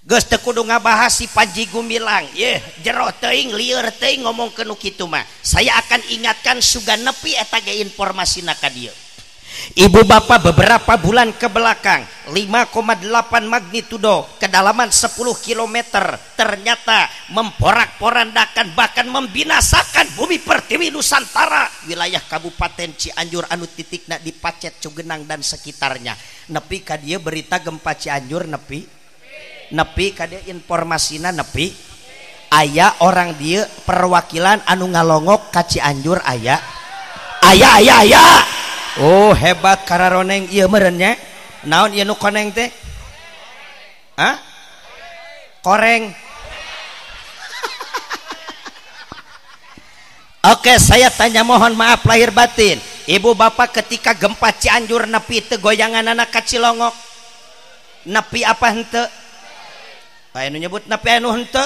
Geus teu kudu ngabahas si Panji Gumilang, yeuh jero teuing lieur teuing ngomongkeun nu kitu mah. Saya akan ingatkan sugan nepi eta ge informasina ka dieu. Ibu bapak beberapa bulan ke belakang 5,8 magnitudo kedalaman 10 km ternyata memporak-porandakan bahkan membinasakan bumi pertiwi Nusantara wilayah Kabupaten Cianjur anu titikna di Pacet Cugenang dan sekitarnya. Nepi ka dieu berita gempa Cianjur nepi nepi ka dieu informasina nepi aya orang dieu perwakilan anu ngalongok ka Cianjur aya aya aya aya. Oh hebat kararoneng ieu meureun nya. Naon ieu nu koneng teh? Hah? Koreng. Oke, saya tanya mohon maaf lahir batin. Ibu bapak ketika gempa Cianjur nepi teu goyangan anak ka Cilongok? Nepi apa henteu? Aya nu nyebut nepi anu henteu?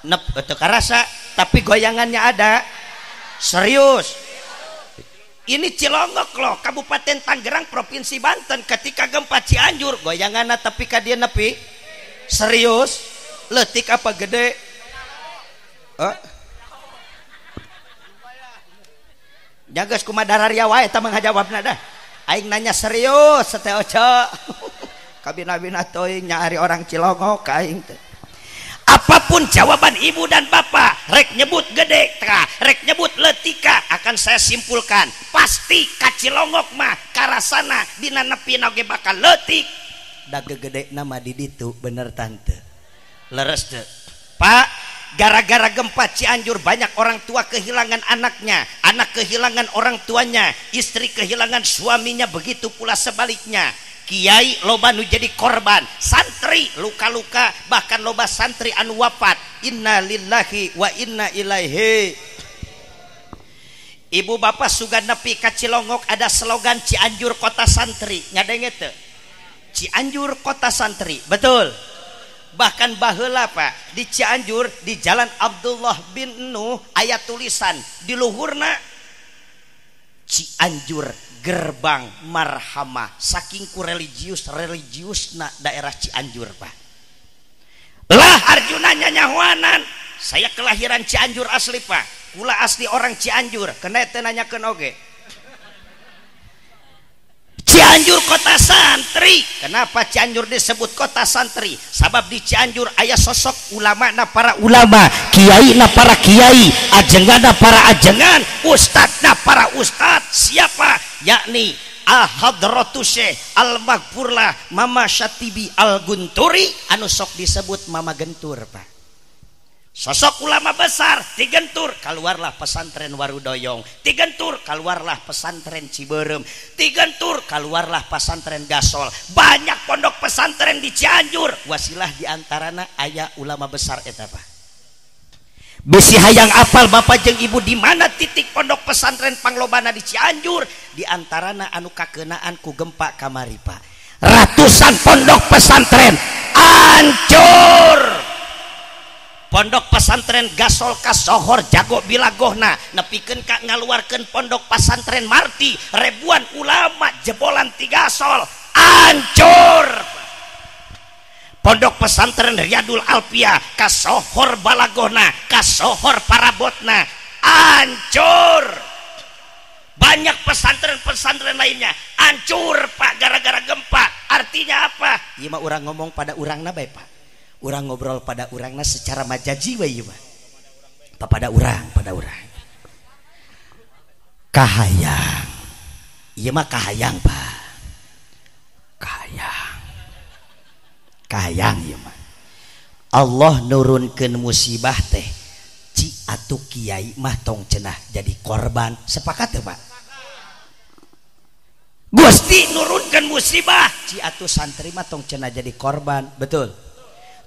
Nep teu karasa, tapi goyangannya ada. Serius. Ini Cilongok loh, Kabupaten Tangerang, Provinsi Banten. Ketika gempa Cianjur, goyanganna tapi ka dieu nepi. Serius? Leutik apa gede? Jagas kumaha dararia wae eta mah ngajawabna dah. Aing nanya serius teh oce. Kabina-bina teuing nya ari orang Cilongok aing teh. Apapun jawaban ibu dan bapak, rek nyebut gede tah, rek nyebut leutika, akan saya simpulkan pasti ka Cilongok mah karasana dina nepina oge bakal leutik. Da gegede nama di ditu bener tante. Leres teu? Pak, gara-gara gempa Cianjur banyak orang tua kehilangan anaknya, anak kehilangan orang tuanya, istri kehilangan suaminya, begitu pula sebaliknya. Kiai loba nu jadi korban, santri luka-luka, bahkan loba santri anu wafat. Inna lillahi wa inna ilaihi. Ibu bapak sugan nepi ka Cilongok ada slogan Cianjur Kota Santri, ngadenge teu? Cianjur Kota Santri, betul. Bahkan baheula Pak, di Cianjur di Jalan Abdullah bin Nuh aya tulisan di luhurna Cianjur Gerbang Marhamah, saking ku religius religiusna daerah Cianjur Pak. Lah Arjuna nyanyahuanan, saya kelahiran Cianjur asli Pak, kula asli orang Cianjur, kena teu nanyakeun oge. Cianjur kota santri. Kenapa Cianjur disebut kota santri? Sabab di Cianjur aya sosok ulama na para ulama, kiai na para kiai, ajengan na para ajengan, ustad na para ustad. Siapa? Yakni Al-Hadratus Syekh Al-Maghfurlah Mama Syatibi Al-Gunturi, anu sok disebut Mama Gentur Pak. Sosok ulama besar digentur, keluarlah pesantren Warudoyong, digentur, keluarlah pesantren Ciberem, digentur, keluarlah pesantren Gasol. Banyak pondok pesantren di Cianjur, wasilah diantarana aya ulama besar eta Pak. Bisi hayang apal bapak jeung ibu di mana titik pondok pesantren panglobana di Cianjur, diantarana anu kakenaan ku gempa kamari Pak. Ratusan pondok pesantren hancur. Pondok pesantren Gasol kasohor jago bilagohna, nepikeun ka ngaluarkeun pondok pesantren Marti, ribuan ulama jebolan ti Gasol hancur. Pondok pesantren Riyadul Alpia kasohor balagohna, kasohor parabotna, hancur. Banyak pesantren-pesantren lainnya hancur Pak gara-gara gempa. Artinya apa? Ieu mah urang ngomong pada urangna bae Pak. Urang ngobrol pada urangna secara majaji we ieu mah. Pada urang, pada urang. Kahayang. Ieu mah kahayang Pak. Kahayang. Kahayang ieu mah. Allah nurunkeun musibah teh ci atuh kiai mah tong cenah jadi korban. Sepakat teu Pak? Gusti nurunkeun musibah, ci atuh santri mah tong cenah jadi korban. Betul.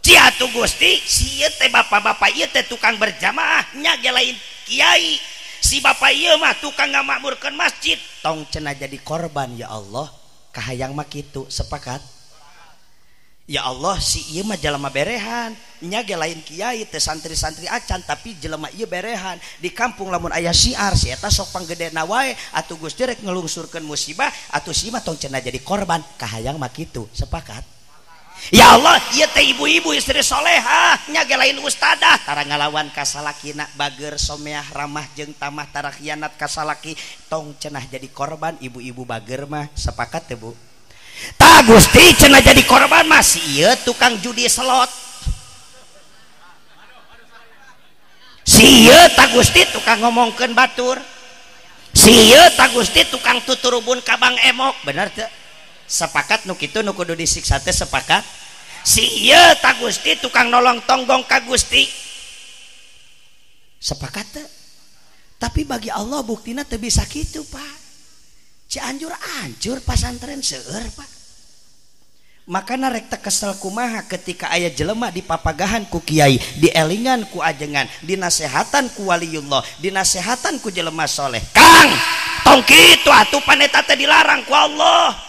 Ci atuh Gusti, si ieu teh bapak-bapak ieu teh tukang berjamaah nya ge lain kiai. Si bapak ieu mah tukang ngamakmurkeun masjid, tong cenah jadi korban ya Allah. Kahayang mah kitu, sepakat? Ya Allah, si ieu mah jelema berehan, nya ge lain kiai teh santri-santri acan tapi jelema ieu berehan. Di kampung lamun aya siar, si eta sok panggedena wae, atuh Gusti rek ngelungsurkeun musibah, atuh si mah tong cenah jadi korban. Kahayang mah kitu, sepakat? Ya Allah, ieu teh ibu-ibu istri solehah, nya ge lain ustadah, tara ngalawan ka salakina, bager someah ramah jeung tamah, tara khianat ka salaki, tong cenah jadi korban ibu-ibu bager mah, sepakat teh Bu? Ta Gusti cenah jadi korban mah si ieu tukang judi slot. Si ieu ta Gusti tukang ngomongkeun batur. Si ieu ta Gusti tukang tuturubun ka Bang Emok, bener teu? Sepakat nu kitu nu kudu disiksa teh sepakat? Si ieu ta Gusti tukang nolong tonggong ka Gusti. Sepakat teu? Tapi bagi Allah buktina teu bisa kitu Pak. Cianjur hancur pasantren seueur Pak. Makana rek teu kesel kumaha ketika aya jelema dipapagahan ku kiai, dielingan ku ajengan, dinasehatan ku waliullah, dinasehatan ku jelema soleh. Kang, tong kitu atuh paneta teh dilarang ku Allah.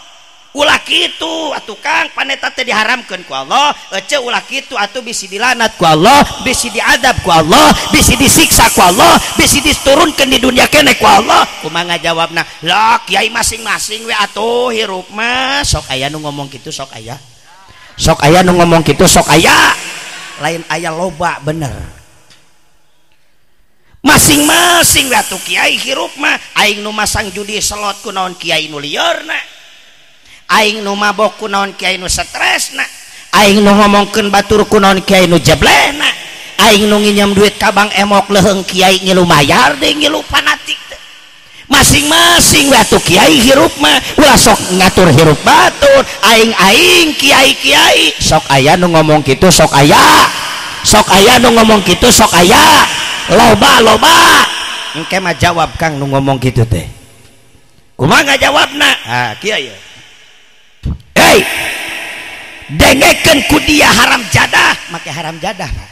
Ulah kitu atuh Kang, paneta teh diharamkeun ku Allah. Ece ulah kitu atuh bisi dilanat ku Allah, bisi diadab ku Allah, bisi disiksa ku Allah, bisi diturunkeun di dunia keneh ku Allah. Kumaha ngajawabna? Lah kiai masing-masing we atuh hirup mah. Sok aya nu ngomong kitu, sok aya. Sok aya nu ngomong kitu, sok aya. Lain aya loba bener. Masing-masing we atuh kiai hirup mah. Aing nu masang judi slot kunaon kiai nu lieurna. Aing nu mabok kunaon kiai nu stresna, aing nu ngomongkeun batur kunaon kiai nu jeblehna, aing nu nginjem duit ka Bang Emok leuheung kiai ngilu mayar deui ngilu fanatik teh. Masing-masing we atuh kiai hirup mah ulah sok ngatur hirup batur. Aing-aing kiai-kiai sok aya nu ngomong kitu, sok aya. Sok aya nu ngomong kitu, sok aya. Loba-loba. Engke mah jawab Kang nu ngomong kitu teh. Kumaha ngajawabna? Ah, kieu. Hei, dengekeun ku dia haram jadah, make haram jadah Pak.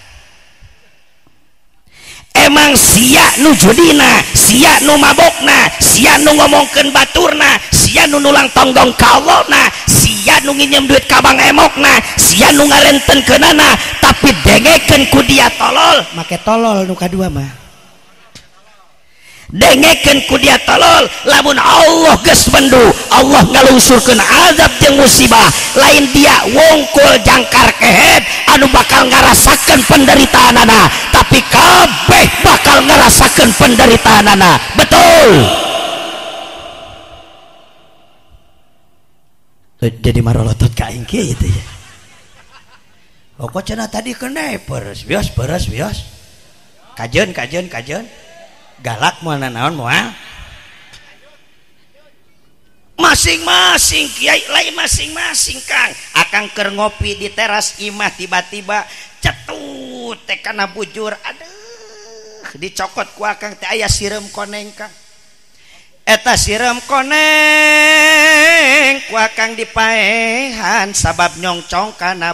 Emang sia nu judina, sia nu mabokna, sia nu ngomongkeun baturna, sia nu nulang tonggong ka Allahna, sia nu nginjem duit ka Bang Emokna, sia nu ngarentenkeunana, tapi dengekeun ku dia tolol, make tolol nu kadua mah. Dengekeun ku dia tolol, lamun Allah geus bendu, Allah ngalungsurkeun azab jeung musibah, lain dia wongkul jangkar kehed anu bakal ngarasakeun penderitaanana, tapi kabeh bakal ngarasakeun penderitaanana. Betul. Jadi marolotot ka aing kieu itu ya. Oh kok cenah tadi kena peres bios peres bios. Kajeun kajeun kajeun. Galak moal nanaon moal. Masing-masing kiai lain masing-masing Kang. Akang keur ngopi di teras imah tiba-tiba cetut teh kana bujur, aduh dicokot ku akang teh aya sireum koneng Kang. Eta sireum koneng ku akang dipaehan sabab nyongcong kana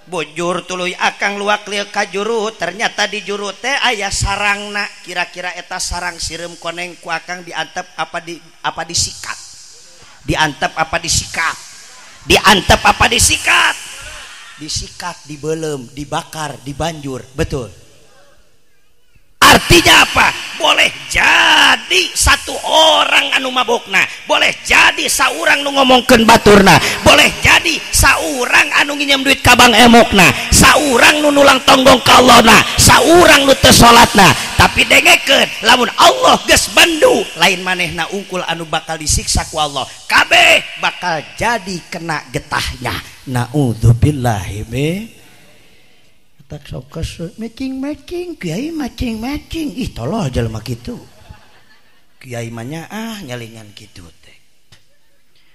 bujur tuluy akang luak lieu ka juru, ternyata di juru teh aya sarangna. Kira-kira eta sarang sireum koneng ku akang diantep apa apa disikat? Diantep apa disikat? Diantep apa disikat? Disikat, dibelem, dibakar, dibanjur. Betul. Artinya apa? Boleh jadi satu orang anu mabokna, boleh jadi saurang nu ngomongkeun baturna, boleh jadi saurang anu nginjem duit ka Bang Emokna, saurang nu nulang tonggong ka Allahna, saurang nu teu salatna, tapi dengekeun lamun Allah geus bendu, lain manehna ungkul anu bakal disiksa ku Allah, kabeh bakal jadi kena getahnya. Naudzubillahi min tak sok making making kiai making making, ih tolol jelema kitu kiai mah ah nyalingan kitu teh.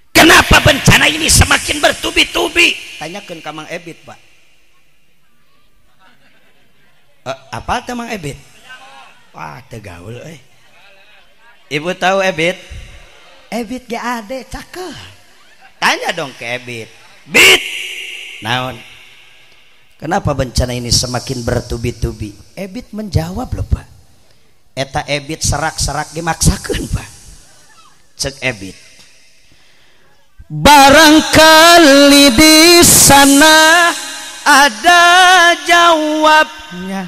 Kenapa bencana ini semakin bertubi-tubi? Tanyakeun ka Mang Ebit, Pak. Apa teh Mang Ebit? Wah, teu gaul euy. Ibu tahu Ebit? Ebit ge ade cakep. Tanya dong ke Ebit. Bit. Naon? Kenapa bencana ini semakin bertubi-tubi? Ebit menjawab loh Pak. Eta Ebit serak-serak dimaksakeun Pak. Cek Ebit. Barangkali di sana ada jawabnya.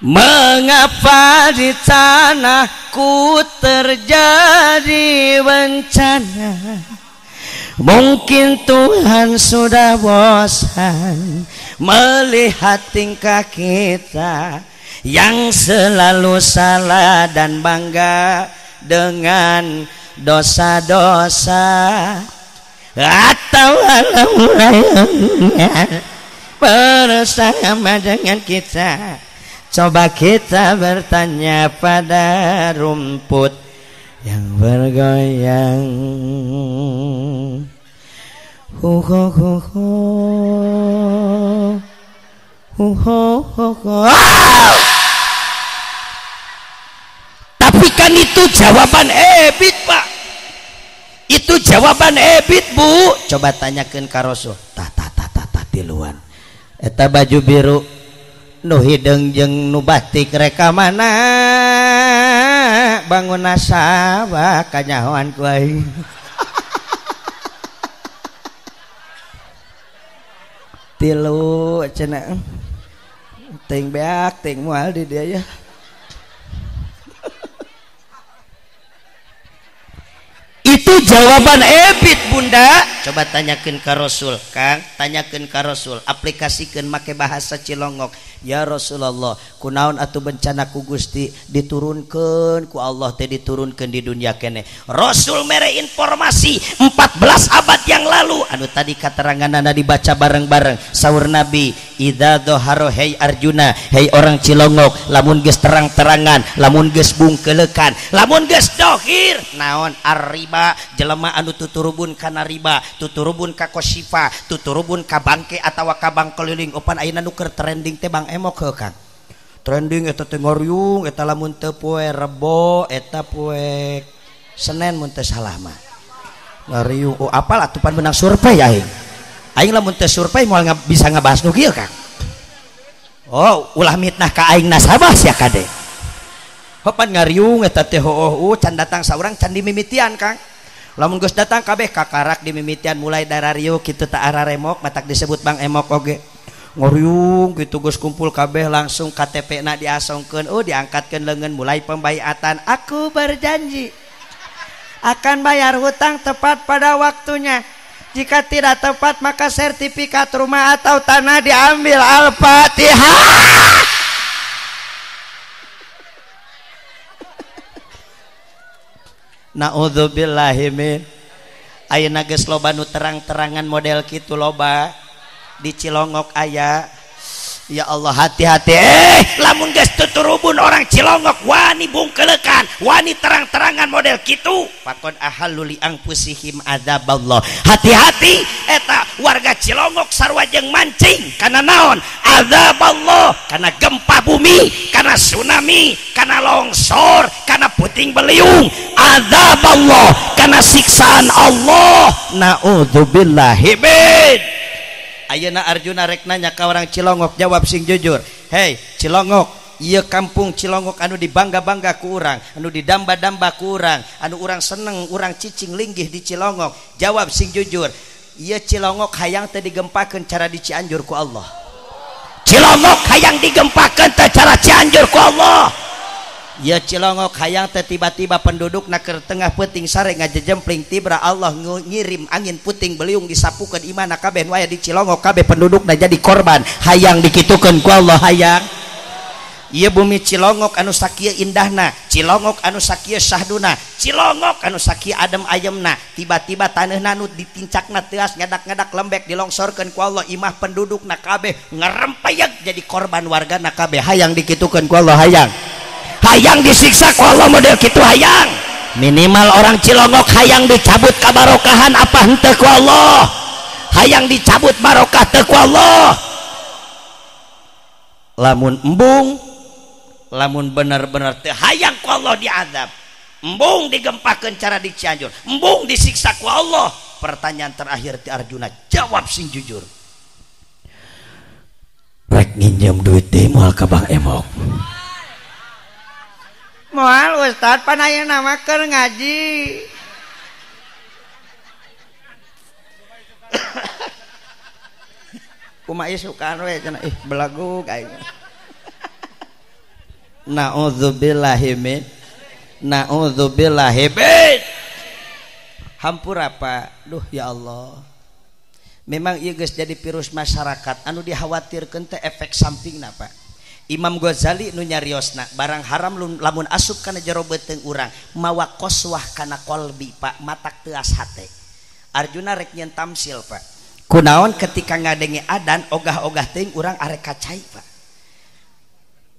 Mengapa di tanahku terjadi bencana? Mungkin Tuhan sudah bosan melihat tingkah kita yang selalu salah dan bangga dengan dosa-dosa. Atau bersama dengan kita, coba kita bertanya pada rumput yang bergoyang. Hu hu hu hu hu hu hu. Tapi kan itu jawaban Ebit Pak. Itu jawaban Ebit Bu. Coba tanyakeun ka Rasul. Tah tah tah tah tah tiluan. Eta baju biru nu hideung jeung nu batik reka mana? Bangun nasabah kanyahoan ku aing. Tilu cenah ting beak ting moal di dia ya. Itu jawaban Ebit Bunda. Coba tanyakeun ka Rasul, Kang, tanyakeun ka Rasul, aplikasikeun make bahasa Cilongok. Ya Rasulullah, kunaon atuh bencana ku Gusti diturunkeun ku Allah teh diturunkeun di dunia kene. Rasul mere informasi 14 abad yang lalu anu tadi kateranganana dibaca bareng-bareng. Saur Nabi, idza dhahara hey Arjuna, hey orang Cilongok, lamun geus terang-terangan, lamun geus bungkeulekan, lamun geus dohir, naon arriba, jelema anu tuturubun kana riba, tuturubun ka kosifa, tuturubun ka bangke atawa ka bang keliling. Opan ayeuna nu keur trending teh Bang Emok heuh Kang. Trending eta teh ngoriung, eta lamun teu poe Rebo, eta poe Senin mun teu salah mah. Ngariung, oh apal atuh pan menang survei aing. Aing lamun teu survei moal bisa ngabahas nu kieu Kang. Oh ulah mitnah ka aing nasabah sia kade. Hopan ngariung eta teh hooh can datang saurang can dimimitian Kang. Lamun geus datang kabeh kakarak dimimitian mulai dararieu kitu ta araremok matak disebut Bang Emok oge. Ngoriung gitu geus kumpul kabeh langsung KTP na diasongkeun, oh diangkatkeun leungeun mulai pembaiatan. Aku berjanji akan bayar hutang tepat pada waktunya. Jika tidak tepat maka sertifikat rumah atau tanah diambil. Al-Fatihah. Na'udzubillahi min. Ayeuna geus loba nu terang-terangan model kitu loba di Cilongok aya. Ya Allah hati-hati. Lamun geus tuturubun orang Cilongok wani bungkelekan, wani terang-terangan model kitu. Faqad ahallu li anfusihim adzaballah. Hati-hati eta warga Cilongok sarua jeung mancing kana naon? Adzaballah, kana gempa bumi, kana tsunami, kana longsor, kana puting beliung. Adzaballah, kana siksaan Allah. Na'udzubillahi min. Ayeuna Arjuna rek nanya ka orang Cilongok, jawab sing jujur. Hei Cilongok, ieu kampung Cilongok anu dibangga-bangga ku urang, anu didamba-damba ku urang, anu urang seneng, urang cicing linggih di Cilongok. Jawab sing jujur, ieu Cilongok hayang teu digempakeun cara di Cianjur ku Allah. Cilongok hayang digempakeun teu cara Cianjur ku Allah. Ya Cilongok hayang teh tiba-tiba penduduk naker tengah peuting sare ngajejempling tibra Allah ngirim angin puting beliung disapukeun imana kabeh nu aya di Cilongok kabeh pendudukna jadi korban. Hayang dikitukeun ku Allah hayang. Ieu bumi Cilongok anu sakieu indahna, Cilongok anu sakieu syahduna, Cilongok anu sakieu adem ayemna, tiba-tiba taneuhna nu ditincakna teuas ngadak-ngadak lembek dilongsorkeun ku Allah imah pendudukna kabeh ngarempayeg jadi korban wargana kabeh. Hayang dikitukeun ku Allah hayang. Hayang disiksa ku Allah model kitu hayang. Minimal orang Cilongok hayang dicabut kabarokahan apa henteu ku Allah. Hayang dicabut barokah teu ku Allah. Lamun embung, lamun bener-bener teu hayang ku Allah diazab. Embung digempakeun cara di Cianjur, embung disiksa ku Allah. Pertanyaan terakhir ti Arjuna, jawab sing jujur. Rek nginjem duit deui moal ka Bang Emok. Moal Ustad pan ayeuna mah keur ngaji. Kumaha isukan we cenah ih belagu aing. Na'udzubillahi min. Na'udzubillahi min. Hampura Pak. Duh ya Allah. Memang ieu geus jadi virus masyarakat anu dikhawatirkeun teh efek sampingna Pak. Imam Ghazali nu nyariosna barang haram lamun asup kana jero beuteung urang mawa qaswah kana qalbi Pak, matak teuas hate. Arjuna rek nyeun tamsil Pak. Kunaon ketika ngadenge adan ogah-ogah teuing urang arek kacai Pak.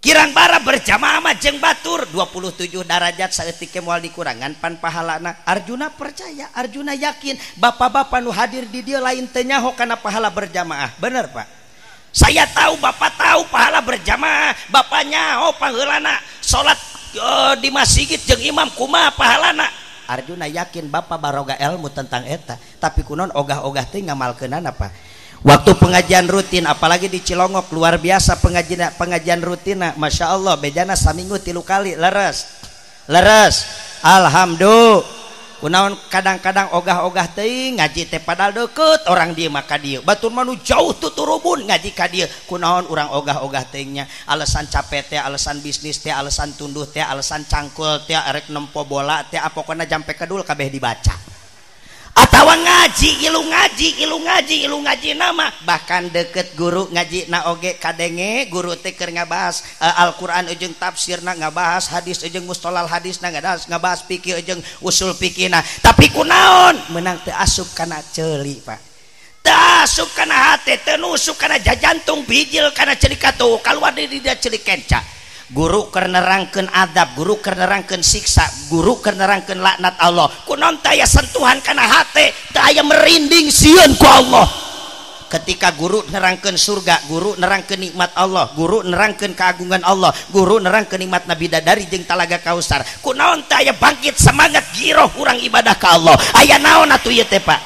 Kirang bara berjamaah mah jeung batur 27 darajat saeutik moal dikurangan pan pahalana. Arjuna percaya, Arjuna yakin bapak-bapak nu hadir di dieu lain teu nyaho kana pahala berjamaah. Bener Pak? Saya tahu, bapak tahu pahala berjamaah, bapaknya oh pangheulana salat di masjid jeung imam kumaha pahalana. Arjuna yakin bapak baroga ilmu tentang eta, tapi kunon ogah-ogah teh ngamalkeunana Pak. Waktu pengajian rutin apalagi di Cilongok luar biasa pengajian rutina, Masya Allah bejana saminggu 3 kali leres. Leres. Alhamdulillah. Kunaon kadang-kadang ogah-ogah teuing ngaji teh padahal deukeut orang dieu maka dieu. Batur mah nu jauh tuturubun ngaji ka dieu. Kunaon urang ogah-ogah teuingnya, alasan capek teh, alasan bisnis teh, alasan tunduh teh, alasan cangkul teh, arek nempo bola teh, pokona jampe kedul kabeh dibaca. Atawa ngaji, ilu ngaji, ilu ngaji, ilu ngaji nama bahkan deket guru ngaji na oge kadenge guru teh keur ngabahas Al-Qur'an jeung tafsirna, ngabahas hadis jeung mustolal hadisna, ngabahas fikih jeung usul fikihna, tapi kunaon menang teu asup kana ceuli Pak, teu asup kana hate, teu nusuk kana jajantung, bijil kana ceuli katuh kaluar di dia ceuli kenca. Guru keur nerangkeun adab, guru keur nerangkeun siksa, guru keur nerangkeun laknat Allah. Kunaon teu aya sentuhan kana hate, teu aya merinding sieun ku Allah. Ketika guru nerangkeun surga, guru nerangkeun nikmat Allah, guru nerangkeun keagungan Allah, guru nerangkeun nikmat Nabi bidadari jeung talaga Kausar. Kunaon teu aya bangkit semangat giroh urang ibadah ka Allah. Aya naon atuh ieu teh Pak?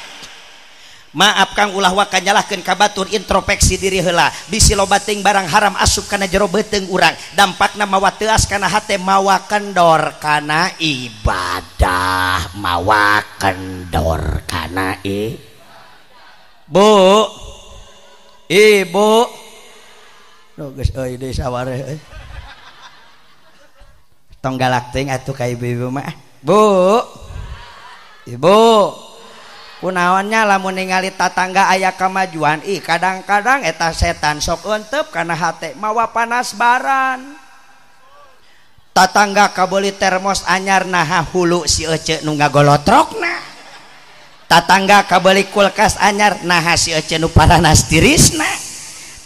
Maaf Kang, ulah waka nyalahkeun ka batur, introspeksi diri heula. Bisi loba teuing barang haram asup kana jero beuteung urang, dampakna mawa teuas kana hate, mawa kendor kana ibadah, mawa kendor kana Bu, ibu, nu geus euy deui sawareh euy. Tong galak teuing atuh ka ibu-ibu mah. Bu, ibu, kunaonnya lamun ningali tatangga aya kamajuan, ih kadang-kadang eta setan sok eunteup kana hate, mawa panas baran. Tatangga kabeuli termos anyar, naha hulu si ece nu ngagolotrokna. Tatangga kabeuli kulkas anyar, naha si ece nu paranas tirisna.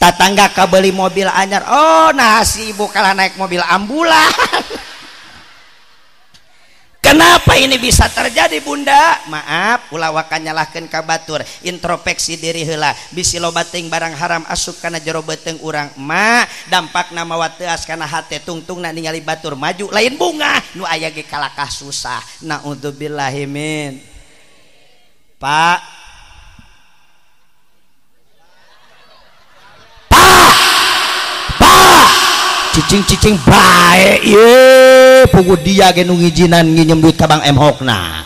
Tatangga kabeuli mobil anyar, oh naha si ibu kalah naik mobil ambulan. Kenapa ini bisa terjadi bunda? Maaf, ulah waka nyalahkeun ka batur, introspeksi diri heula. Bisi loba teuing barang haram asup kana jero beuteung urang, ma dampakna mawa teuas kana hate, tungtungna ningali batur maju lain bunga nu aya ge kalakah susah. Naudzubillahi min. Pak, Pak, Pak, cicing-cicing bae ieu pugu dia ge nu ngijinan nginjem duit ka Bang Emhokna.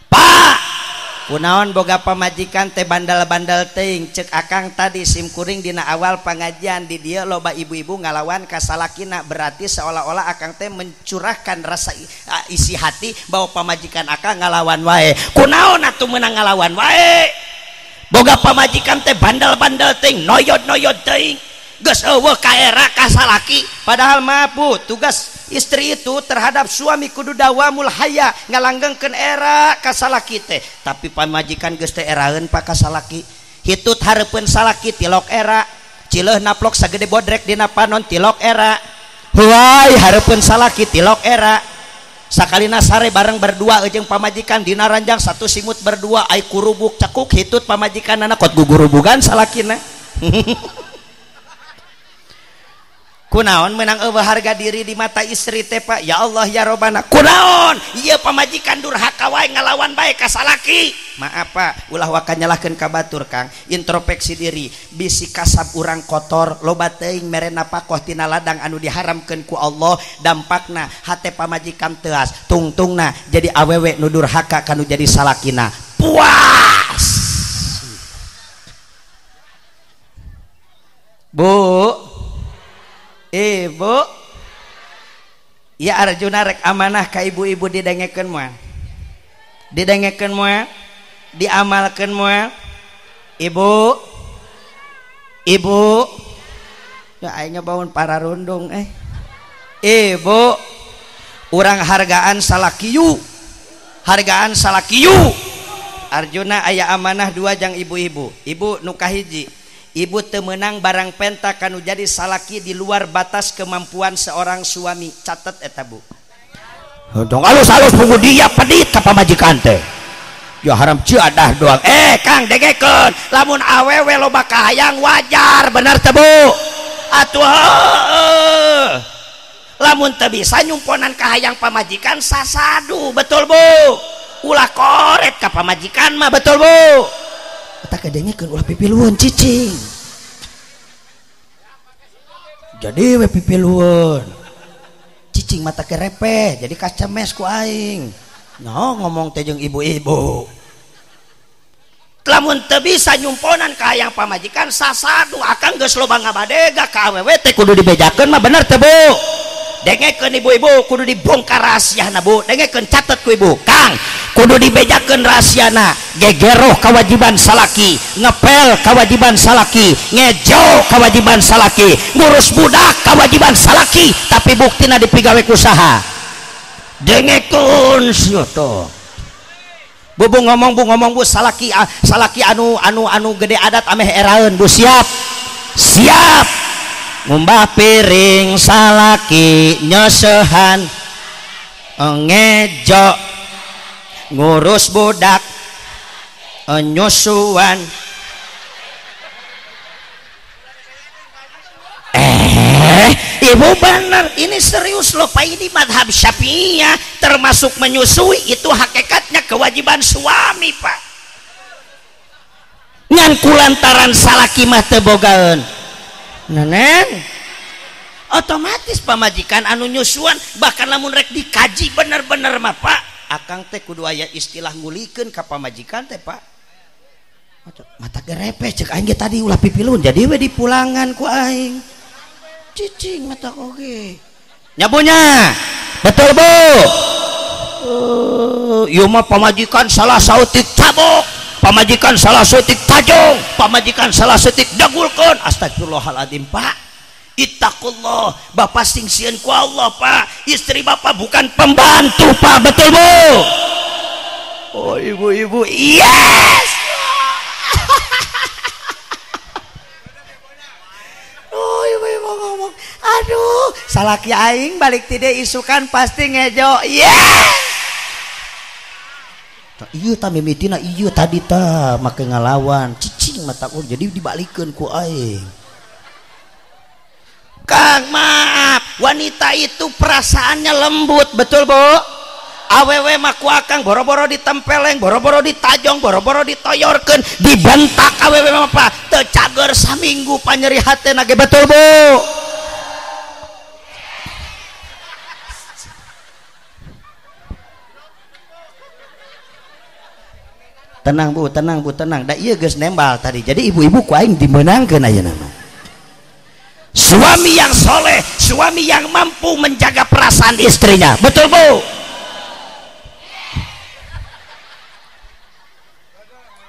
Pak, kunaon boga pamajikan teh bandal-bandal teuing? Ceuk akang tadi simkuring dina awal pangajian di dieu loba ibu-ibu ngalawan ka salakina, berarti seolah-olah akang teh mencurahkan rasa isi hati bahwa pamajikan akang ngalawan wae. Kunaon atuh meunang ngalawan wae? Boga pamajikan teh bandal-bandal teuing, noyod-noyod teuing, geus eueuh kaera ka salaki. Padahal maaf Bu, tugas istri itu terhadap suami kudu dawamul haya, ngalanggengkeun era ka salaki teh. Tapi pamajikan geus teh eraeun pak ka salaki, hitut hareupeun salaki tilok era, cileuh naplok sagede bodrek dina panon tilok era, huai hareupeun salaki tilok era. Sakalina sare bareng berdua jeung pamajikan dina ranjang satu simut berdua, ai kurubuk cekuk hitut pamajikanana kot gugurubugan salakina. Kunaon menang eueuh harga diri di mata istri teh Pak? Ya Allah ya Robbana. Kunaon ieu pamajikan durhaka wae ngalawan bae ka salaki. Maaf Pak, ulah waka nyalahkeun ka batur Kang, introspeksi diri. Bisi kasab urang kotor, loba teuing mere napakoh tina ladang anu diharamkeun ku Allah, dampakna hate pamajikan teuas, tungtungna jadi awewe nu durhaka kanu jadi salakina. Puas. Bu, ibu, ya Arjuna rek amanah ka ibu-ibu didengekeun moal, didengekeun moal, diamalkeun moal. Ibu, ibu, ya aing nyobaun pararundung Ibu, urang hargaan salakiyu, hargaan salakiyu. Arjuna aya amanah dua jang ibu-ibu. Ibu nu kahiji, ibu temenang barang penta kanu jadi salaki di luar batas kemampuan seorang suami. Catet eta bu. Dong alus-alus pugu dia pedit ka pamajikan teh. Ya haram ciadah doang. Kang dengekeun, lamun awewe loba kahayang wajar, bener teh bu? Atuh heueuh. Lamun teu bisa nyumponan kahayang pamajikan sasadu, betul bu? Ulah koret ka pamajikan mah, betul bu? Eta kadengekeun ulah pipilueun cicing. Jadi we pipilueun. Cicing mata kerepe, jadi kacemes ku aing. Nyaho ngomong teh jeung ibu-ibu. Lamun teu bisa nyumponan ka hayang pamajikan sasadu, akang geus loba ngabadega ka awewe teh kudu dibejakeun mah, bener teh bu? Dengekeun ibu-ibu, kudu dibongkar rahasiana bu. Dengekeun, catet ku ibu. Kang, kudu dibejakeun rahasiana. Gegeroh kewajiban salaki, ngepel kewajiban salaki, ngejo kewajiban salaki, ngurus budak kewajiban salaki, tapi buktina dipigawe ku saha? Dengekeun sia teh. Bu, bu ngomong bu, ngomong bu, salaki salaki anu anu anu gede adat ameh eraeun bu, siap. Siap. Ngumbah piring salaki nyesehan, ngejo, ngurus budak, nyusuan. Ibu bener, ini serius loh Pak, ini madhab Syafi'iyah, termasuk menyusui itu hakikatnya kewajiban suami Pak. Ngan kulantaran salaki mah teu bogaeun. Nenen otomatis pamajikan anu nyusuan, bahkan lamun rek dikaji bener-bener mah Pak, akang teh kudu aya istilah ngulikeun ka pamajikan teh Pak. Mata gerepe cek aing ge tadi ulah pipilun jadi we dipulangan ku aing. Cicing mata oge. Nyabunya. Betul Bu. Ieu mah pamajikan salah sautik cabok, pamajikan salah sautik tajong, pamajikan salah sautik dagulkeun. Astagfirullahaladzim Pak. Ittaqullah, bapak sing sieun ku Allah Pak. Istri bapak bukan pembantu Pak, betul Bu? Oh ibu-ibu, yes. Oh ibu-ibu ngomong, aduh, salaki aing balik tide isukan pasti ngejo, yes. Iya ta mimitina iya tadi ta make ngalawan, cicing mata urang jadi dibalikeun ku aing. Kang maaf, wanita itu perasaannya lembut, betul Bu? Awewe mah ku akang boro-boro ditempeleng, boro-boro ditajong, boro-boro ditoyorkeun, dibentak awewe mah Pak, teu cager saminggu panyeri hatena ge, betul Bu? Tenang Bu, tenang Bu, tenang. Da ieu geus nembal tadi. Jadi ibu-ibu ku aing dimeunangkeun ayeuna mah. Suami yang soleh, suami yang mampu menjaga perasaan istrinya, betul Bu?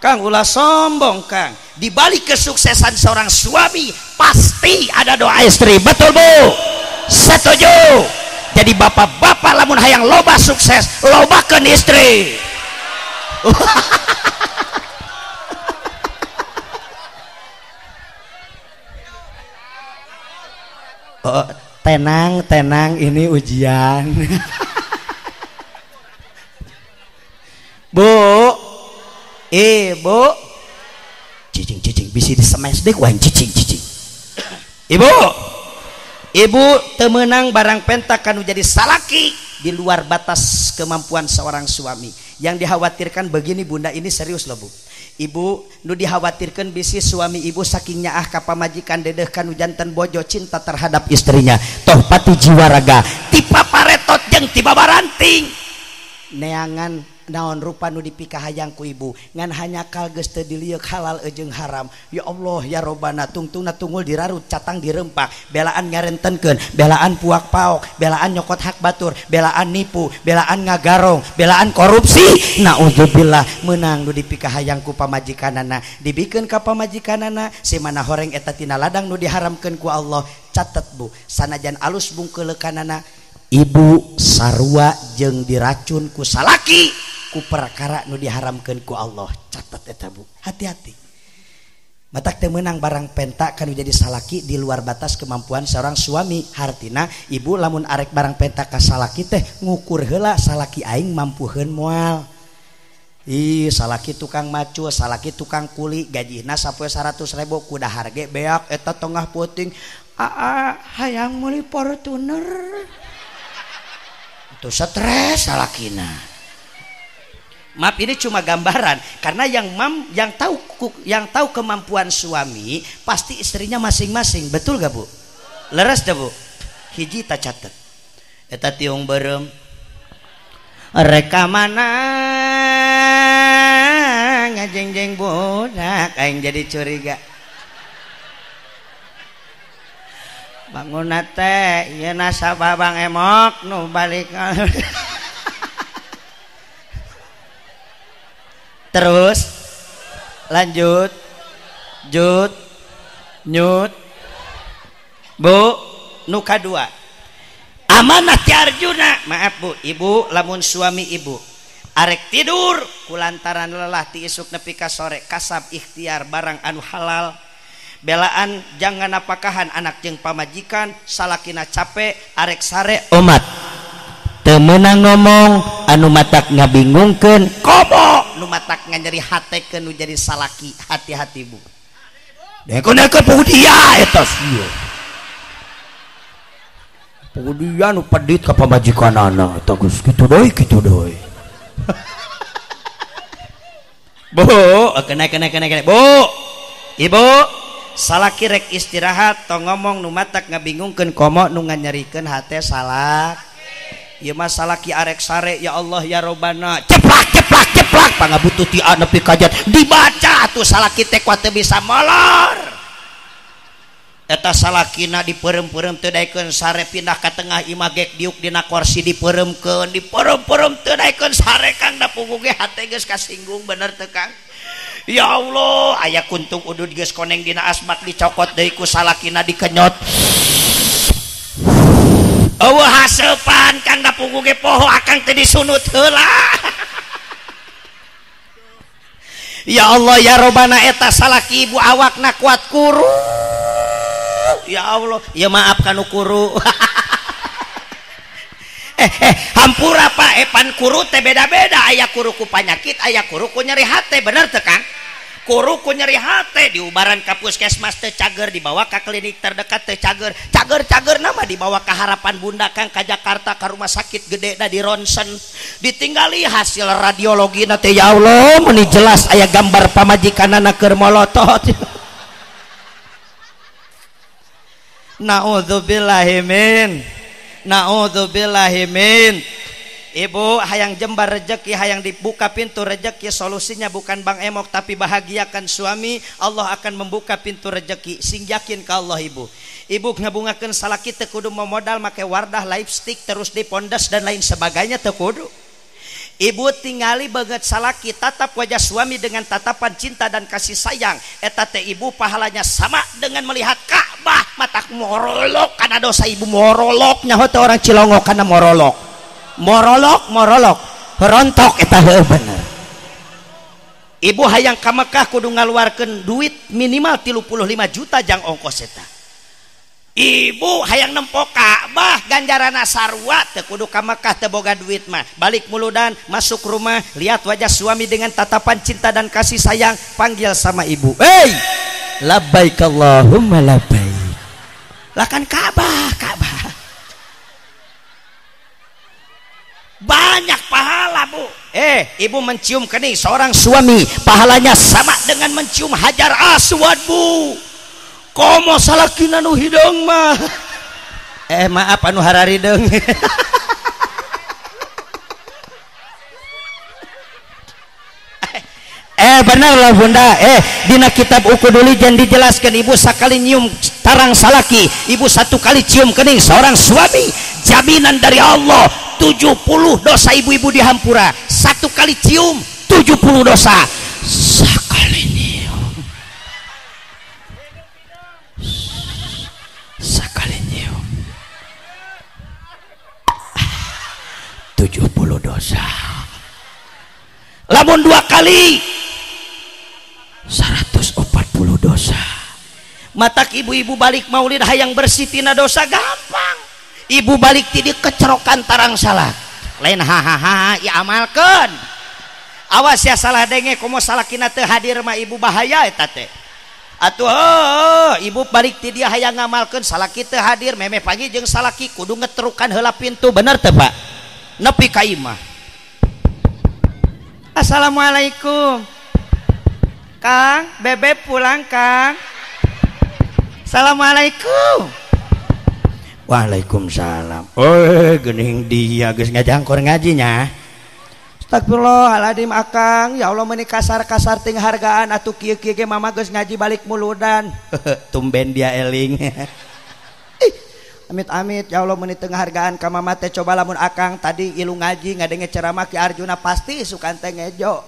Kang ulah sombong Kang. Di balik kesuksesan seorang suami pasti ada doa istri, betul Bu? Setuju. Jadi bapak-bapak lamun hayang loba sukses, lobakeun istri. Oh, tenang, tenang, ini ujian. Bu, ibu, cicing, cicing, bisi disemes deh, wah cicing, cicing. Ibu, ibu temenang barang pentak kanu jadi salaki di luar batas kemampuan seorang suami. Yang dikhawatirkan begini bunda, ini serius loh Bu. Ibu nu dikhawatirkan bisi suami ibu saking nyaah ka pamajikan dedeh kanu janten bojo cinta terhadap istrinya toh pati jiwa raga tipa paretot jeung tiba baranting neangan naon rupa nu dipikahayang ku ibu ngan hanya kal geus teu dilieuk halal jeung haram. Ya Allah ya Robbana, tungtungna tunggul dirarut catang dirempak, belaan ngarentenkeun, belaan puak paok, belaan nyokot hak batur, belaan nipu, belaan ngagarong, belaan korupsi. Naudzubillah, meunang nu dipikahayang ku pamajikanana, dibikeun ka pamajikanana si mana horeng eta tina ladang nu diharamkeun ku Allah. Catet Bu, sanajan alus bungkeulekanana ibu sarua jeung diracun ku salaki ku perkara nu diharamkeun ku Allah. Catat eta Bu, hati-hati. Matak teu meunang barang penta kanu jadi salaki di luar batas kemampuan seorang suami. Hartina ibu lamun arek barang penta ka salaki teh ngukur heula salaki aing mampuheun moal. Ih, salaki tukang macu, salaki tukang kuli, gajihna sapoe 100.000 kuda harge beak eta tengah puting. Aa hayang meuli Fortuner. Itu stres salakina. Maaf, ini cuma gambaran karena yang tahu kemampuan suami pasti istrinya masing-masing, betul gak Bu? Leres dah Bu? Hiji tak catet. Eta tiung berem. Reka mana ngajeng-jeng budak aing jadi curiga. Bangun teh ieu nasabah Bang Emok nu balik. Terus lanjut jut nyut Bu, nu kadua amanah ti Arjuna. Maaf Bu, ibu lamun suami ibu arek tidur kulantaran lelah ti isuk nepi ka sore kasab ikhtiar barang anu halal, belaan jangan napakahan anak jeung pamajikan, salakina capek arek sare omat teu meunang ngomong anu matak ngabingungkeun komo nu matak nganyeri hatekeun nu jadi salaki. Hati-hati Bu. Deko-deko pugudia eta sia. Pugudia nu pedit ka pamajikanana eta geus kitu deui kitu deui. Bu, kena kena kena kena. Bu, ibu, salaki rek istirahat tong ngomong nu matak ngabingungkeun komo nu nganyerikeun hate salak. Ieu mah salaki arek sare ya Allah ya Robbana. Ceplak ceplak ceplak pangabutuh ti nepi ka jat dibaca atuh salaki teh kuat teu bisa molor. Eta salakina dipeurem-peurem teu daekeun sare pindah ka tengah imah gek diuk dina kursi dipeuremkeun dipeurem-peurem teu daekeun sare Kang da puguh ge hate geus kasinggung bener teu Kang. Ya Allah aya kuntung udud geus koneng dina asmak dicokot deui ku salakina dikenyot. Eueuh haseupan Kang da puguh ge poho akang teh disunut heula. Ya Allah ya Robbana eta salaki ibu awakna kuat kuru. Ya Allah, ya maaf kanu kuru. Hampura Pak, pan kuru teh beda-beda, aya kuru ku panyakit, aya kuru ku nyeri hate, bener teu Kang? Kuru ku nyeri hate diubaran ka puskesmas teu cager, dibawa ka klinik terdekat teu cager, cager-cager nama dibawa ka Harapan Bunda Kang ka Jakarta ka rumah sakit gede da di ronsen, ditinggali hasil radiologina teh ya Allah, meuni jelas aya gambar pamajikanana keur molotot. Na'udzubillahi min na'udzubillahi min. Ibu hayang jembar rejeki, hayang dibuka pintu rejeki, solusinya bukan Bang Emok tapi bahagiakan suami, Allah akan membuka pintu rejeki. Sing yakin ka Allah ibu. Ibu ngabungakeun salaki teu kudu memodal make wardah, lipstick, terus dipondes dan lain sebagainya teu kudu. Ibu tingali banget salaki, tatap wajah suami dengan tatapan cinta dan kasih sayang. Eta teh ibu pahalanya sama dengan melihat Ka'bah. Matak morolok karena dosa ibu morolok nyaho teh orang Cilongok karena morolok. Morolok morolok rontok eta heuh bener. Ibu hayang ka Mekah kudu ngaluarkeun duit minimal 35 juta jang ongkos eta. Ibu hayang nempo Ka'bah ganjarana sarua teu kudu ka Mekah teu boga duit mah. Balik muludan masuk rumah lihat wajah suami dengan tatapan cinta dan kasih sayang, panggil sama ibu. Hey, labbaik Allahumma labbaik. Lah kan Ka'bah, Ka'bah. Banyak pahala bu. Ibu mencium kening seorang suami pahalanya sama dengan mencium hajar aswad bu. Komo salakina nu hideung mah. Maaf anu hararideung. Benar lah bunda. Dina kitab Uqudul Lijan dijelaskan ibu sakali nyium tarang salaki, ibu satu kali cium kening seorang suami, jaminan dari Allah 70 dosa ibu-ibu dihampura. Satu kali cium 70 dosa. Sakali nyium. Sekali nyium 70 dosa. Lamun dua kali 140 dosa. Matak ibu-ibu balik maulid hayang bersih tina dosa gampang. Ibu balik ti kecerokan tarang salah. Lain hahaha ya amalkeun. Awas ya salah denge komo salakina teu hadir mah ibu bahaya eta teh. Atuh ibu balik ti dia hayang ngamalkeun salaki teu hadir memeh pagi jeung salaki kudu ngetrukan heula pintu bener teu Pak? Nepi ka imah. Assalamualaikum. Kang, bebek pulang Kang. Assalamualaikum. Waalaikumsalam. Oh, geuning dia geus ngajangkor ngajinya. Astagfirullahaladzim akang, ya Allah meuni kasar-kasar ting hargaan atuh kieu-kieu ge mama geus ngaji balik muludan. Tumben dia eling. Amit-amit ya Allah meuni teu ngahargaan ka mama teh coba lamun akang tadi ilu ngaji ngadenge ceramah Ki Arjuna pasti sukan teh ngejo.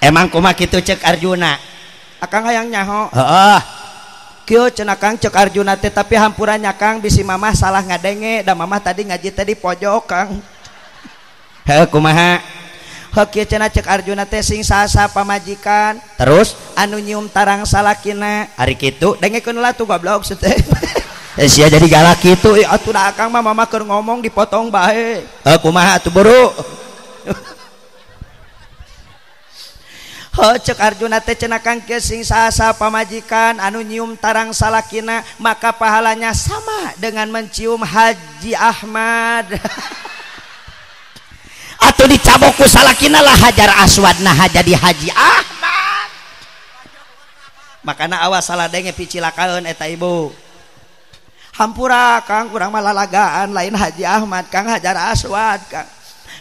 Emang kumaha kitu cek Arjuna? Akang hayang nyaho. Heeh. Kieu cenah Kang cek Arjuna teh tapi hampura nya Kang bisi mamah salah ngadenge da mamah tadi ngaji teh di pojok Kang. Heuh kumaha? Heuh kieu cenah cek Arjuna teh sing sasa pamajikan. Terus anu nyium tarang salakina. Ari kitu dengekeun lah tuh goblok teh. Sia jadi galak kitu atuh da akang mah mama keur ngomong dipotong bae. Heuh kumaha atuh buru? Heuh cek Arjuna teh cenah Kang kieu sing sasa pamajikan anu nyium tarang salakina maka pahalanya sama dengan mencium Haji Ahmad. Atuh Atuh dicabok ku salakina lah Hajar Aswad nah jadi Haji Ahmad. Makana awas salah denge picilakaeun eta ibu. Hampura Kang, urang mah lalagaan lain Haji Ahmad Kang, Hajar Aswad Kang.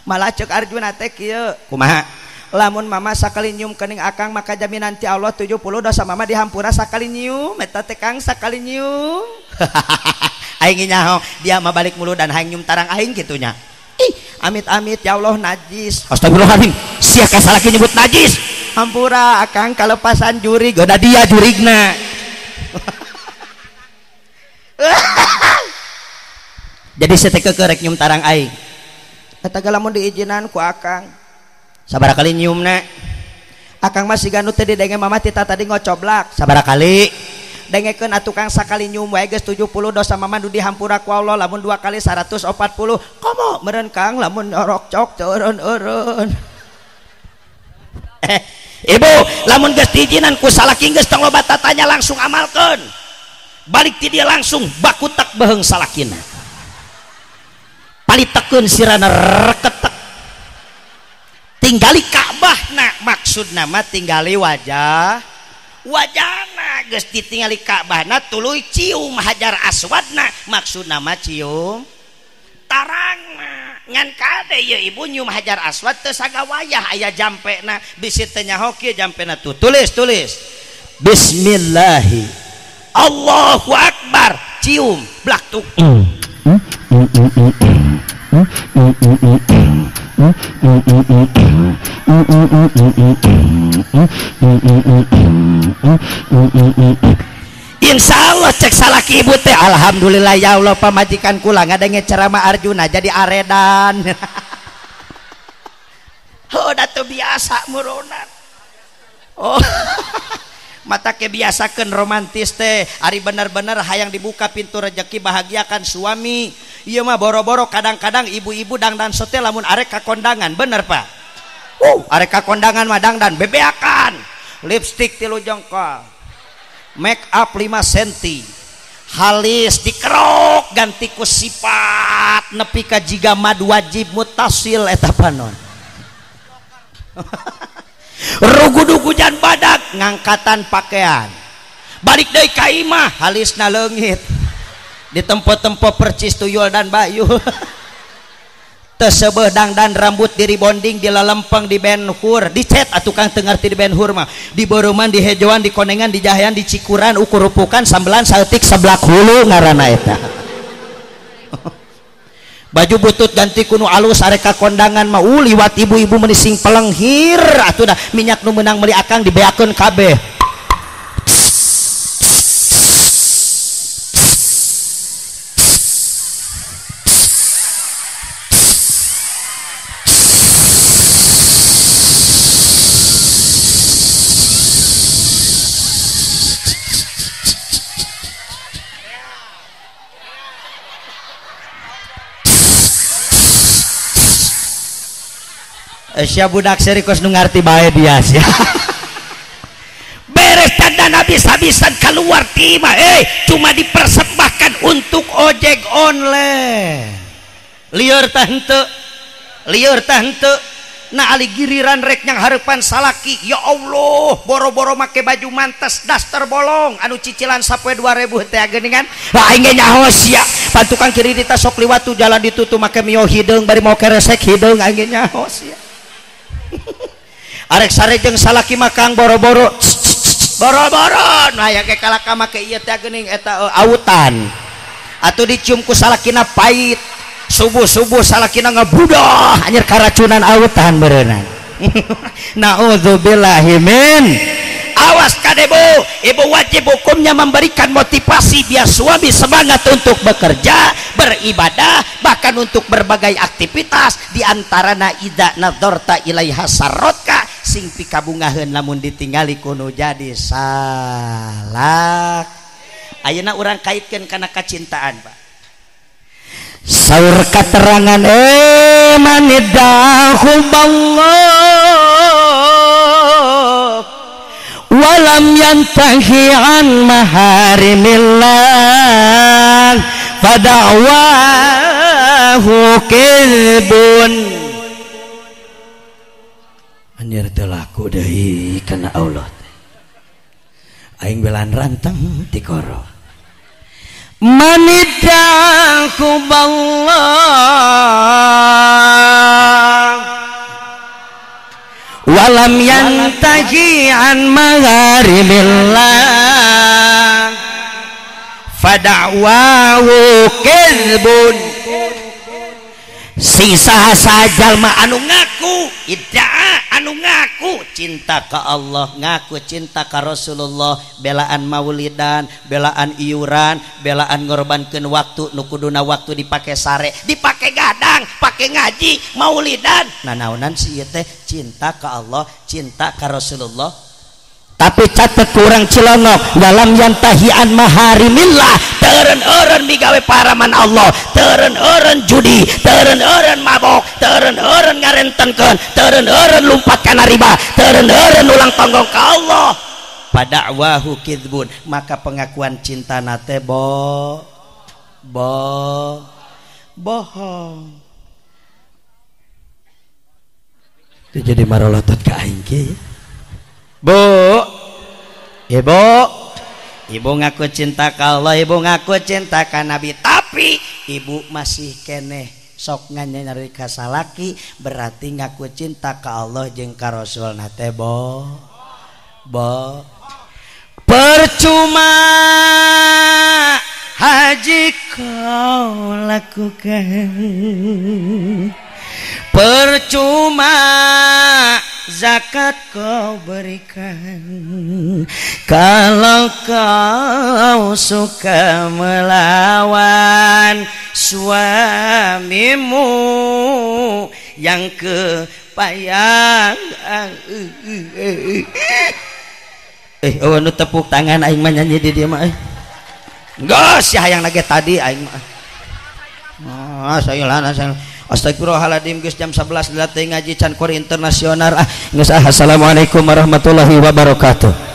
Malah cek Arjuna teh kieu. Kumaha? Lamun mama sakali nyium kening akang maka jaminan ti Allah 70 dosa mama dihampura sakali nyium eta teh Kang, sakali nyium. Aing nyaho, dia mah balik mulu dan hayang nyium tarang aing kitunya. Ih, amit-amit ya Allah najis. Astagfirullahaladzim, sia ka salaki nyebut najis. Hampura akang kalepasan jurig, goda dia jurigna. Jadi saya teh kekerek nyium tarang aing. Eta ge lamun diizinan ku akang. Sabaraha kali nyiumna? Akang mah siga nu teu didenge mama tita tadi ngocoblak. Sabaraha kali? Dengekeun atuh Kang, sakali nyium wae geus 70 dosa mama nu dihampura ku Allah, lamun 2 kali 140. Komo meureun Kang lamun nyorok cok teu eureun-eureun. Ibu, lamun geus diizinan ku salaki geus tong loba tatanya langsung amalkeun. Balik ti dia langsung bakutak beheung salakina. Palitekeun sirana reketek. Tinggali Ka'bahna, maksudna mah tinggali wajah. Wajahna geus ditingali Ka'bahna tuluy cium Hajar Aswadna, maksudna mah cium tarangna. Ngan kade ieu ibu nyium Hajar Aswad teu sagawayah aya jampena, bisi teu nyaho kieu jampena tuh. Tulis, tulis. Bismillahi Allahu Akbar, cium blak tuk. Insya Allah cek salaki ibu teh alhamdulillah ya Allah pamajikan kula ngadenge ceramah Arjuna jadi aredan. Oh, da teu biasa murunan. Oh. Mata kebiasakan romantis teh ari bener-bener hayang dibuka pintu rejeki bahagiakan suami. Ieu mah boro-boro kadang-kadang ibu-ibu dangdan sote lamun arek ka kondangan, bener Pak? Arek ka kondangan mah dangdan bebeakan, lipstick 3 jengkol, make up 5 cm, halis dikerok ganti ku sifat nepi ka jiga mad wajib mutasil eta panon. Rugudugujan badak ngangkatan pakaian balik deui ka imah halisna leungit ditempo-tempo percis tuyul dan bayu. Teuseubeeh dangdan rambut diribonding dilalempeng di benhur dicet atuh Kang teu ngarti di benhur mah dibeureman dihejoan dikonengan dijahean dicikuran ukurupukan sambelan saeutik seblak hulu ngaranna eta. Baju butut ganti kuno alus arek ka kondangan mah liwat ibu-ibu meuni sing pelenghir atuh dah minyak nu meunang meuli akang dibeakeun kabeh. Sia budak serius nu ngarti bae dia sia. Beres tanda habis-habisan keluar tima cuma dipersembahkan untuk ojek online. Lieur tah henteu, lieur tah henteu. Nah ali giliran rek nyang hareupan salaki, ya Allah, boro-boro make baju mantes daster bolong anu cicilan sapoe 2000 teh geuningan. Lah aing ge nyaho sia, pantukang kiri di sok liwat tuh jalan ditutup make mio hideung bari mau keresek hideung aing ge nyaho sia. Arek sare jeung salaki mah Kang boro-boro boro-boro nah aya ge kalaka make ieu teh geuning eta autan atuh dicium ku salakina pait. Subuh-subuh salakina ngabudah anjir karacunan autan berenang. Nauzubillahi min. Awas kadebo, ibu wajib hukumnya memberikan motivasi biar suami semangat untuk bekerja, beribadah, bahkan untuk berbagai aktivitas. Di antarana idza nadzarta ilaiha sarrotka, sing pikabungaheun lamun ditingali kuno jadi salak. Ayeuna urang kaitkeun kana kacintaan, Pak. Saur katerangan manidahuballah walam yantahi an maharimillah fada'wahu kizbun. Anjir teu laku deui kana Allah teh. Aing belan rantang tikoro. Manidaku ballah walam yantahi an magharimillah fada'wahu kadzbun. Sing saha jalma anu ngaku iddaa anu ngaku cinta ka Allah, ngaku cinta ka Rasulullah, belaan maulidan, belaan iuran, belaan ngorbankeun waktu nu kuduna waktu dipake sare, dipake gadang, pake ngaji, maulidan. Nanaonan si ieu teh cinta ka Allah, cinta ka Rasulullah. Tapi catet kurang cilonok dalam yantahian maharimillah, teureun-eureun migawe paraman Allah, teureun-eureun judi, teureun-eureun mabok, teureun-eureun ngarentenkeun, teureun-eureun lumpat kana riba, teureun-eureun ulang tonggong ka Allah. Pada'wahu kadzbun, maka pengakuan cinta nate bo bo bohong. Itu jadi marolotot ka aing ge. Bu, ibu, ibu ngaku cinta ka Allah, ibu ngaku cinta ka Nabi, tapi ibu masih keneh sok nyari ka salaki, berarti ngaku cinta ka Allah jeung ka Rasul nate bo, bo. Percuma haji kau lakukan, percuma zakat kau berikan, kalau kau suka melawan suamimu yang kepayang. Oh, nu tepuk tangan aing mah nyanyi di dieu mah. Geus sia hayang lagi tadi aing mah. Ah, saya lana saya. Astagfirullahaladzim, geus jam 11 dilatih ngaji can kor internasional. Ah, geus ah. Assalamualaikum warahmatullahi wabarakatuh.